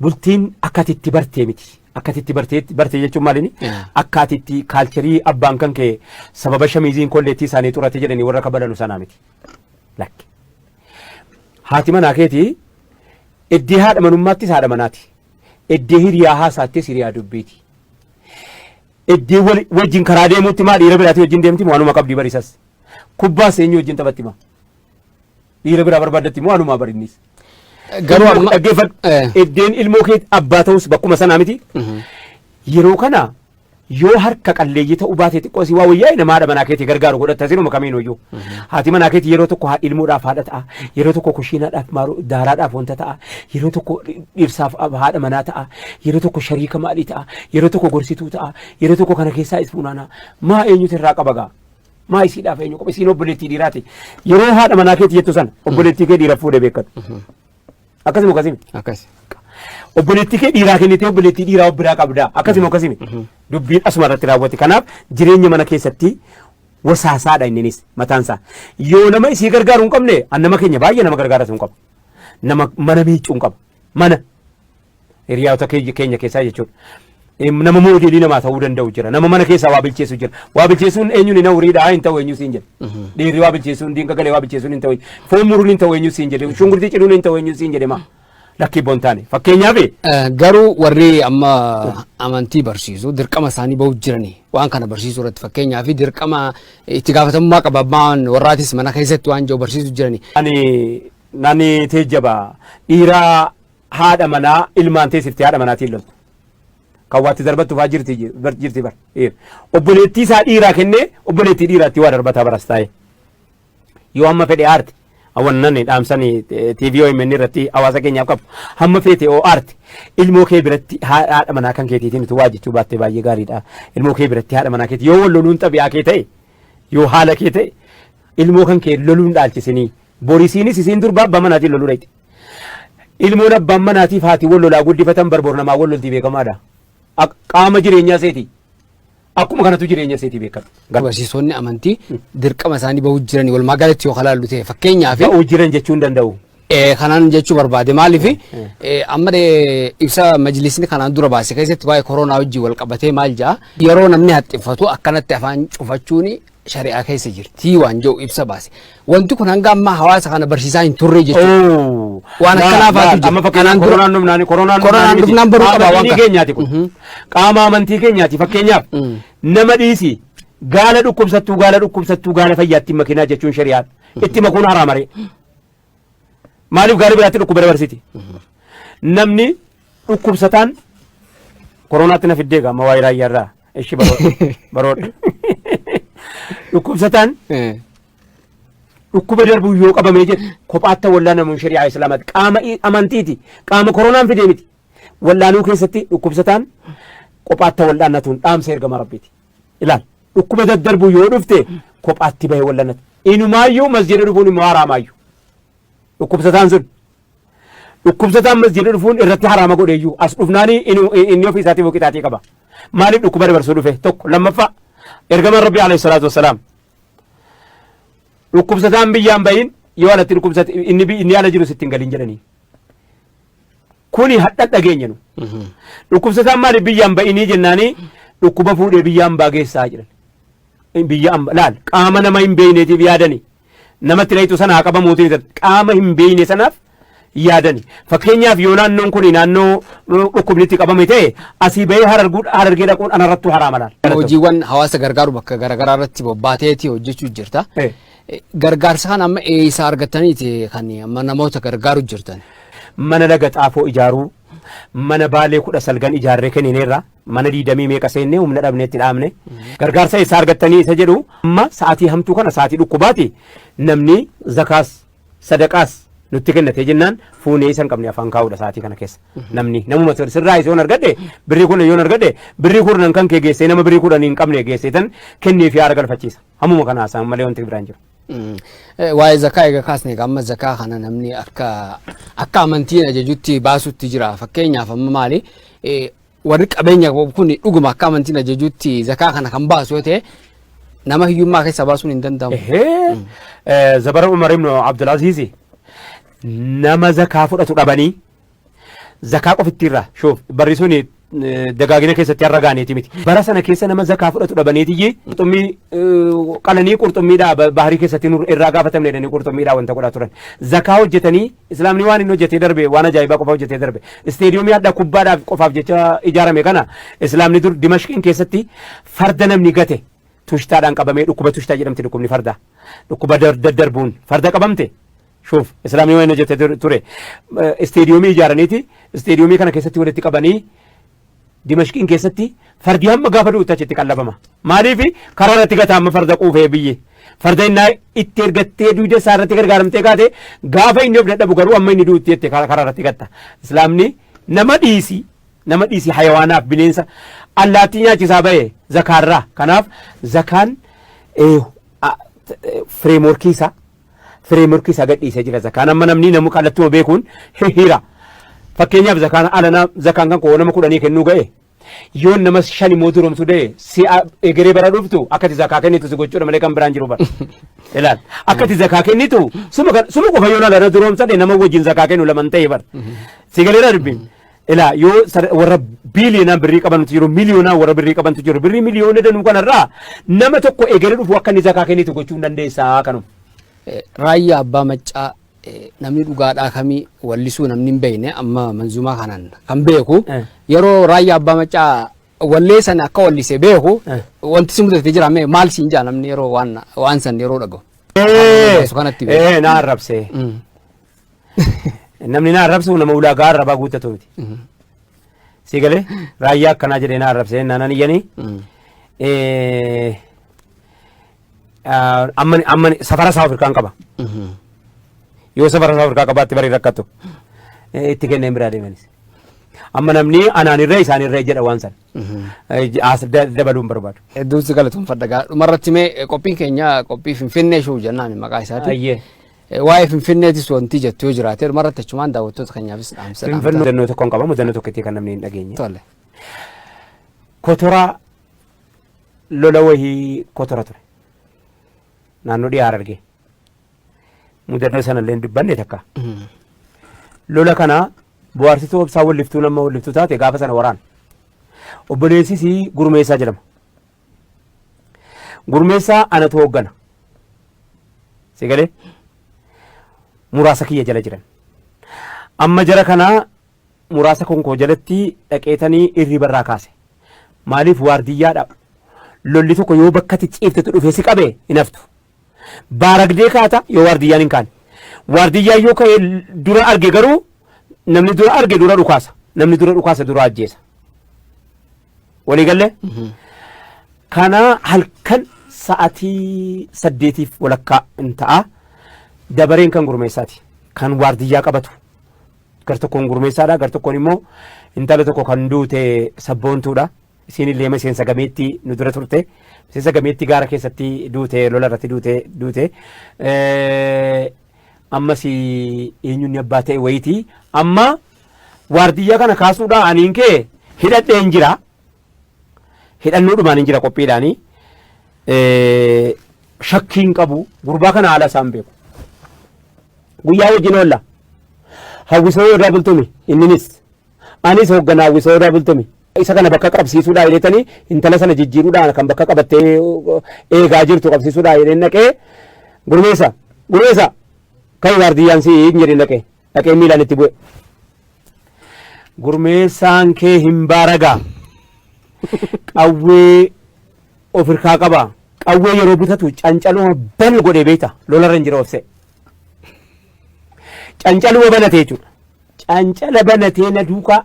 Bultiin akka ati itti bartee miti. Akka ati itti bartee bartee jechuun maali? Akka ati itti culture abbaan kan kee sababa shamiiziin kolleettii isaanii xurate jedhanii warra kabalanu sanaa miti. Lakki. Haati manaa keetii iddee haadha manummaattis haadha manaati. Iddee hiriyaa haasaattis hiriyaa dubbiiti. Iddee wajjin karaa deemuutti maa dhiira biraatii wajjin deemti, waanuma qabdii barisas. Kubbaas eenyu wajjin taphatti maa? Dhiira biraa barbaaddatti moo waanuma barinnis. Garuu amma Dhaggeeffadhu. Iddeen ilmoo kee abbaa ta'us bakkuma sanaa miti. Yeroo kana yoo harka qalleeyyii ta'uu baate xiqqoo si waa wayyaa nama haadha manaa keetii gargaaru godhatta sinuma kamiin hoyyuu. Haati manaa keetii yeroo tokko ilmoodhaaf haadha ta'a. Yeroo tokko kushiinaadhaaf maaru daaraadhaaf wanta ta'a. Yeroo tokko dhirsaaf haadha manaa ta'a. Yeroo tokko shariika maalii ta'a. Yeroo tokko gorsituu ta'a. Yeroo tokko kana keessaa is funaana. Maa eenyutu irraa qaba gaa? Maa isiidhaaf eenyu qaba? Isiin obboleettii dhiiraati. Yeroo haadha manaa keetii jettu sana obboleettii kee dhiira fuudhee beekatu. Akkasuma akkasimi. Akkas. Obboleettii kee dhiiraa kennitee obboleettii dhiiraa of biraa qabdaa. Akkasuma akkasimi. Dubbiin asuma irratti raawwate. Kanaaf jireenya mana keessatti wasaasaadha inninis mataansaa. Yoo nama isii gargaaru hin qabne, an nama keenya baay'ee nama gargaaratu hin qabu. Nama mana miicuu hin qabu. Mana hiriyaota keenya keessaa jechuudha. Nama moodeelii namaa ta'uu danda'u jira. Nama mana keessaa waa bilcheessu jira. Waa bilcheessuun eenyuun hin hawriidha hin ta'u eenyu siin jedhe. Dhiirri waa bilcheessuun, diinqa galee waa bilcheessuun hin ta'u. Foon muruun hin ta'u eenyu siin jedhe. Shunkurtii ciruun hin ta'u eenyu siin jedhe maa. Lakkii boon taane. Fakkeenyaaf Garuu warri amma amantii barsiisu dirqama isaanii bahuuf jiranii waan kana barsiisuu irratti, fakkeenyaaf, dirqama itti gaafatamummaa qaba abbaan warraatis mana keessatti waan jiru barsiisuu jiranii. Ani nani teejjaba dhiiraa haadha manaa ilmaan teessifte haadha manaatiin loltu. Kan waatti darbattu faa jirti bar. Obboleettii isaa dhiiraa kennee obboleettii dhiiraatti waa darbataa baras taa'e. Yoo hamma fedhe aarte, wannan dhaamsanii TV OMN irratti hawaasa keenyaaf qabu, hamma feete oo aarte, ilmoo kee biratti haadha manaa kan keetiitiin utuu waa jechuu baatte baay'ee gaariidha. Ilmoo kee biratti haadha manaa keetii yoo wal loluun xabi'aa kee ta'e, yoo haala kee ta'e, ilmoo kan kee loluun dhaalchisinii. Borisiinis isiin durba abbaa manaatiin loluu dhayxe. Ilmoon abbaan manaatiif haati wal lolaa guddifatan barboor namaa wal loltii beekamaadha. Qaama jireenyaa seeti. Akkuma kanatu jireenya seetii beekama. Barsiisonni amantii dirqama isaanii bahuuf jiranii walumaa galatti yoo kalaallu ta'e, fakkeenyaaf. Ba'uu jiran jechuu hin danda'u. Kanaan jechuu barbaade, maaliif amma ibsa majlisni kanaan dura baase keessatti waa'ee koronaa wajjin wal qabatee maal jedha? Yeroo namni haxxiffatu akkanatti afaan cufachuun shari'aa keessa jirti waan jedhu ibsa baase. Wanti kun hanga ammaa hawaasa kana barsiisaa hin turre jechuudha. Waan akkanaa faatu jira. Amma fakkeenyaaf Kanaan dura- koronaan dhufnaan koronaan Koronaan dhufnaan baruu qaba Qaama waan amantii kana. keenyaati kun. Qaama amantii keenyaati. Fakkeenyaaf, nama dhiisi, gaala dhukkubsattuu gaala dhukkubsattuu gaala fayyaatti hin makinaa jechuun shari'aadha. Itti makuun haraama ree. Maaliif gaala biraatti dhukkuba dabarsiti? Namni dhukkubsataan koronaatti na fiddee amma waa'ee raayyaarraa. Ishi baroodha. Baroodha. Dhukkubsataan dhukkuba darbuu yoo qabamee jedhe kophaatti wallaanamuun shari'aa Islaamaati. Qaama amantiiti. Qaama koronaan fidee miti. Wallaanuu keessatti dhukkubsataan kophaatti wallaannatuun dhaamsa ergama Rabbiiti. Ilaal, dhukkuba daddarbuu yoo dhufte kophaatti bahee wallaannatu. Inumaayyuu masjida dhufuun immoo haraamaayyuu. Dhukkubsataan sun dhukkubsataan masjida dhufuun irratti haraama godheeyyuu as dhufnaanii inni ofii isaatiif qixaatii qaba. Maaliif dhukkuba dabarsuu dhufe? Tokko. Lammaffaa, ergamaan Rabbii alayhi salaatu wassalaam dhukkubsataan biyyaan bahin yoo alatti dhukkubsate inni ala jiru sitti hin galin jedhanii. Kuni hadha dhageenya nu. Dhukkubsataan maaliif biyyaan ba'inii jennaanii dhukkuba fuudhee biyya ambaa geessaa jedhan. Biyya ambaa laal, qaama nama hin beekneetiif yaadani. Namatti dhayitu sana haa qabamuutiin qaama hin beekne sanaaf yaadani. Fakkeenyaaf, yoo naannoon kun naannoo dhukkubni itti qabame ta'e, asii bahee Harargee dhaquun anarrattuu haraama laal. Hojiiwwan hawaasa gargaaru bakka garaagaraa irratti bobbaateeti hojjechuu jirta. Gargaarsa kana amma eessa argattaniiti kan amma namoota gargaaru jirtan? Mana Laga Xaafoo ijaaruu, mana Baalee 19 ijaarree kennineerra, mana 20 meeqa seennee humna dhabnee itti dhaabne. Gargaarsa eessaa argattanii isa jedhu, amma sa'aatii hamtuu kana, sa'aatii dhukkubaati, namni zakaas sadaqaas nutti kennatee jennaan fuunee isa hin qabne afaan kaa'uudha sa'aatii kana keessa. Namni namuma sirraa yoon argadhe, birrii 10 yoon argadhe, birrii 10 kan kee geessee nama birrii 10 hin qabne geessee tan kennee fi haara galfachiisa. Hammuma kana haasa'an malee wanti biraan jiru. Waa'ee zakaa egaa kaasne, egaa amma zakaa kana namni akka amantiin ajajutti baasutti jira. Fakkeenyaaf amma maali, warri qabeenya qabu kun dhuguma akka amantiin ajajutti zakaa kana kan baasu yoo ta'e, nama hiyyummaa keessaa baasuun hin danda'amu. Ehee, zabara Umar ibn Abdulaziz nama zakaa fudhatu dhabanii, zakaa qofittiirraa shoof barri suni dagaagina keessatti har'a gaaneeti miti. Bara sana keessa nama zakaa fudhatu dhabaneetiyyi qurxummii qalanii, qurxummiidhaa baharii keessatti nu irraa gaafatamne jedhanii qurxummiidhaa wanta godhaa turan. Zakaa hojjetanii, Islaamni waan inni hojjetee darbe waan ajaa'ibaa qofa hojjetee darbe. Isteediyoomii hadha kubbaadhaaf qofaaf jecha ijaarame kana, Islaamni dur Dimashqiin keessatti farda namni gate tushtaadhaan qabamee, dhukkuba tushtaa jedhamti, dhukkubni fardaa. Dhukkuba daddarbuun farda qabamte. Shuuf, Islaamni waan hojjetee ture. Isteediyoomii ijaaraniiti isteediyoomii kana keessatti walitti qabanii, Dimashqiin keessatti fardi hamma gaafa du'utti achitti qallabama. Maaliif karaa irratti gata amma farda quufee biyyi. Farda innaa itti ergattee dugda isaa irratti gargaaramtee kaate, gaafa inni of dadhabu garuu amma inni du'utti jette karaa irratti gatta. Islaamni nama dhiisi hayawaanaaf, bineensa allaattii nyaachisaa bahe zakaarraa. Kanaaf zakaan frameworkii isaa gadhiisee jira. Zakaan amma namni namu kallattuma beekuun hihira. Fakkeenyaaf, zakaan alanaa, zakaan kan koo nama 10 kennuu ga'e, yoon nama shan immoo duromsu da'e, si egeree bara dhuftu akkati zakaa kennitu si gochuudha malee kan biraan jiru bara. Ilaal, akkati zakaa kennitu suma qofa yoon alana duromsadhe, nama wajjin zakaa kennu laman ta'e bara. Si galeera dubbiin. Ilaa, yoo warra biiliyoonaan birrii qabantu jiru, miliyoonaan warra birrii qabantu jiru, birrii miliyoona danuu kanarraa nama tokko egeree dhufu akka inni zakaa kennitu gochuu hin dandeessaa kanuma. Raayyaa Abbaa Maccaa, namni dhugaadhaa kamii wallisuu namni hin beekne amma manzumaa kanaan kan beeku, yeroo Raayyaa Abbaa Maccaa wallee sana akka wallise beeku, wanti si mudate jira mee? Maal siin jaa namni yeroo waan san yeroo dhagahu? Kanatti beeku. Na arrabsee. Namni na arrabsu nama ulaagaa arrabaa guuttatu miti. Si galee, raayyaa akkanaa jedhee na arrabsee naanan iyyanii. Amma safara isaa Afrikaan qaba. Yoo safara isaa Afrikaa qabaatte barii rakkattu. Itti kenneen biraa deemanis. Amma namni anaan irra isaan irra jedha waan sana. As dabaluu hin barbaadu. Hedduun si galatoonfadha gaa. Dhumarratti mee, qophiin keenya qophii Finfinnee Show jennaan maqaa isaati. Ayyee. Waa'ee Finfinneetis wanti jettu yoo jiraate, dhumarratti achumaan daawwattoota keenyaafis dhaamsa Finfinnee dhaamta. Mudannoo tokkoon qaba, mudannoo tokkotti kan namni hin dhageenye. Tole. Kotoraa lola wahii Kotora ture. Naannoo dhiyaa Harargee. Mudannoo sana illee hin dubbanne takka. Lola kana bohaarsituu obsaa walliftuu nama walliftuu taate gaafa sana waraana. Obboleessis Gurmeessaa jedhama. Gurmeessaa anatu hooggana. Si galee, muraasa kiyya jala jiran. Amma jara kanaa muraasa konkoo jalatti dhaqeetanii irribarraa kaase. Maaliif waardiyyaadha. Lolli tokko yoo bakkatti ciiftetu dhufee si qabe hin haftu. Baaragdee kaata yoo waardiyyaan hin kaane. Waardiyyaan yoo ka'ee dura arge garuu, namni dura arge dura dhukaasa. Namni dura dhukaasa dura ajjeesa. Walii gallee? Kana halkan sa'atii 8:30 in ta'a. Dabareen kan Gurmeessaati. Kan waardiyyaa qabatu. Gar tokkoon Gurmeessaadha. Gar tokkoon immoo intala tokko kan duute Sabboontuudha. Isiin illee miseensa gameetti nu dura turte. Miseensa gameetti gaara keessatti duute, lola irratti duute. Ammas eenyuun abbaa ta'e wayitii. Amma waardiyyaa kana kaasuudhaan aniin kee hidhadhee hin jira. Hidhannoodhumaan hin jira qophiidhaanii. Shakkiin qabu, gurbaa kana haala isaan beeku. Guyyaa wajjin oolla. Hawwisoo Odaa Bultumi inninis. Anis hoogganaa Hawwisoo Odaa Bultumi. Isa kana bakka qabsiisuudhaa jedhetanii, intala sana jijjiiruudhaan kan bakka qabattee eegaa jirtu qabsiisuudhaa jedheen dhaqee, "Gurmeessa, Gurmeessa, kan waardiyyaan si" hin jedhin, dhaqee miilaan itti bu'e. Gurmeessaan kee hin baaragaa. Qawwee of hirkaa qaba. Qawwee yeroo bitatu cancaluma bal godhee beekta, lolarra hin jira obse. Cancaluma banatee jechuudha. Cancala banatee na duukaa.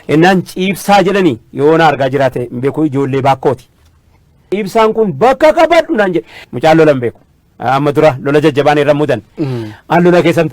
Innaan ciibsaa jedhanii yoo na argaa jiraate hin beeku, ijoollee baakkooti. Ciibsaan kun bakka qabadhu naan jedhe. Mucaan lola hin beeku. Amma dura lola jajjabaan irra mudan. An lola keessan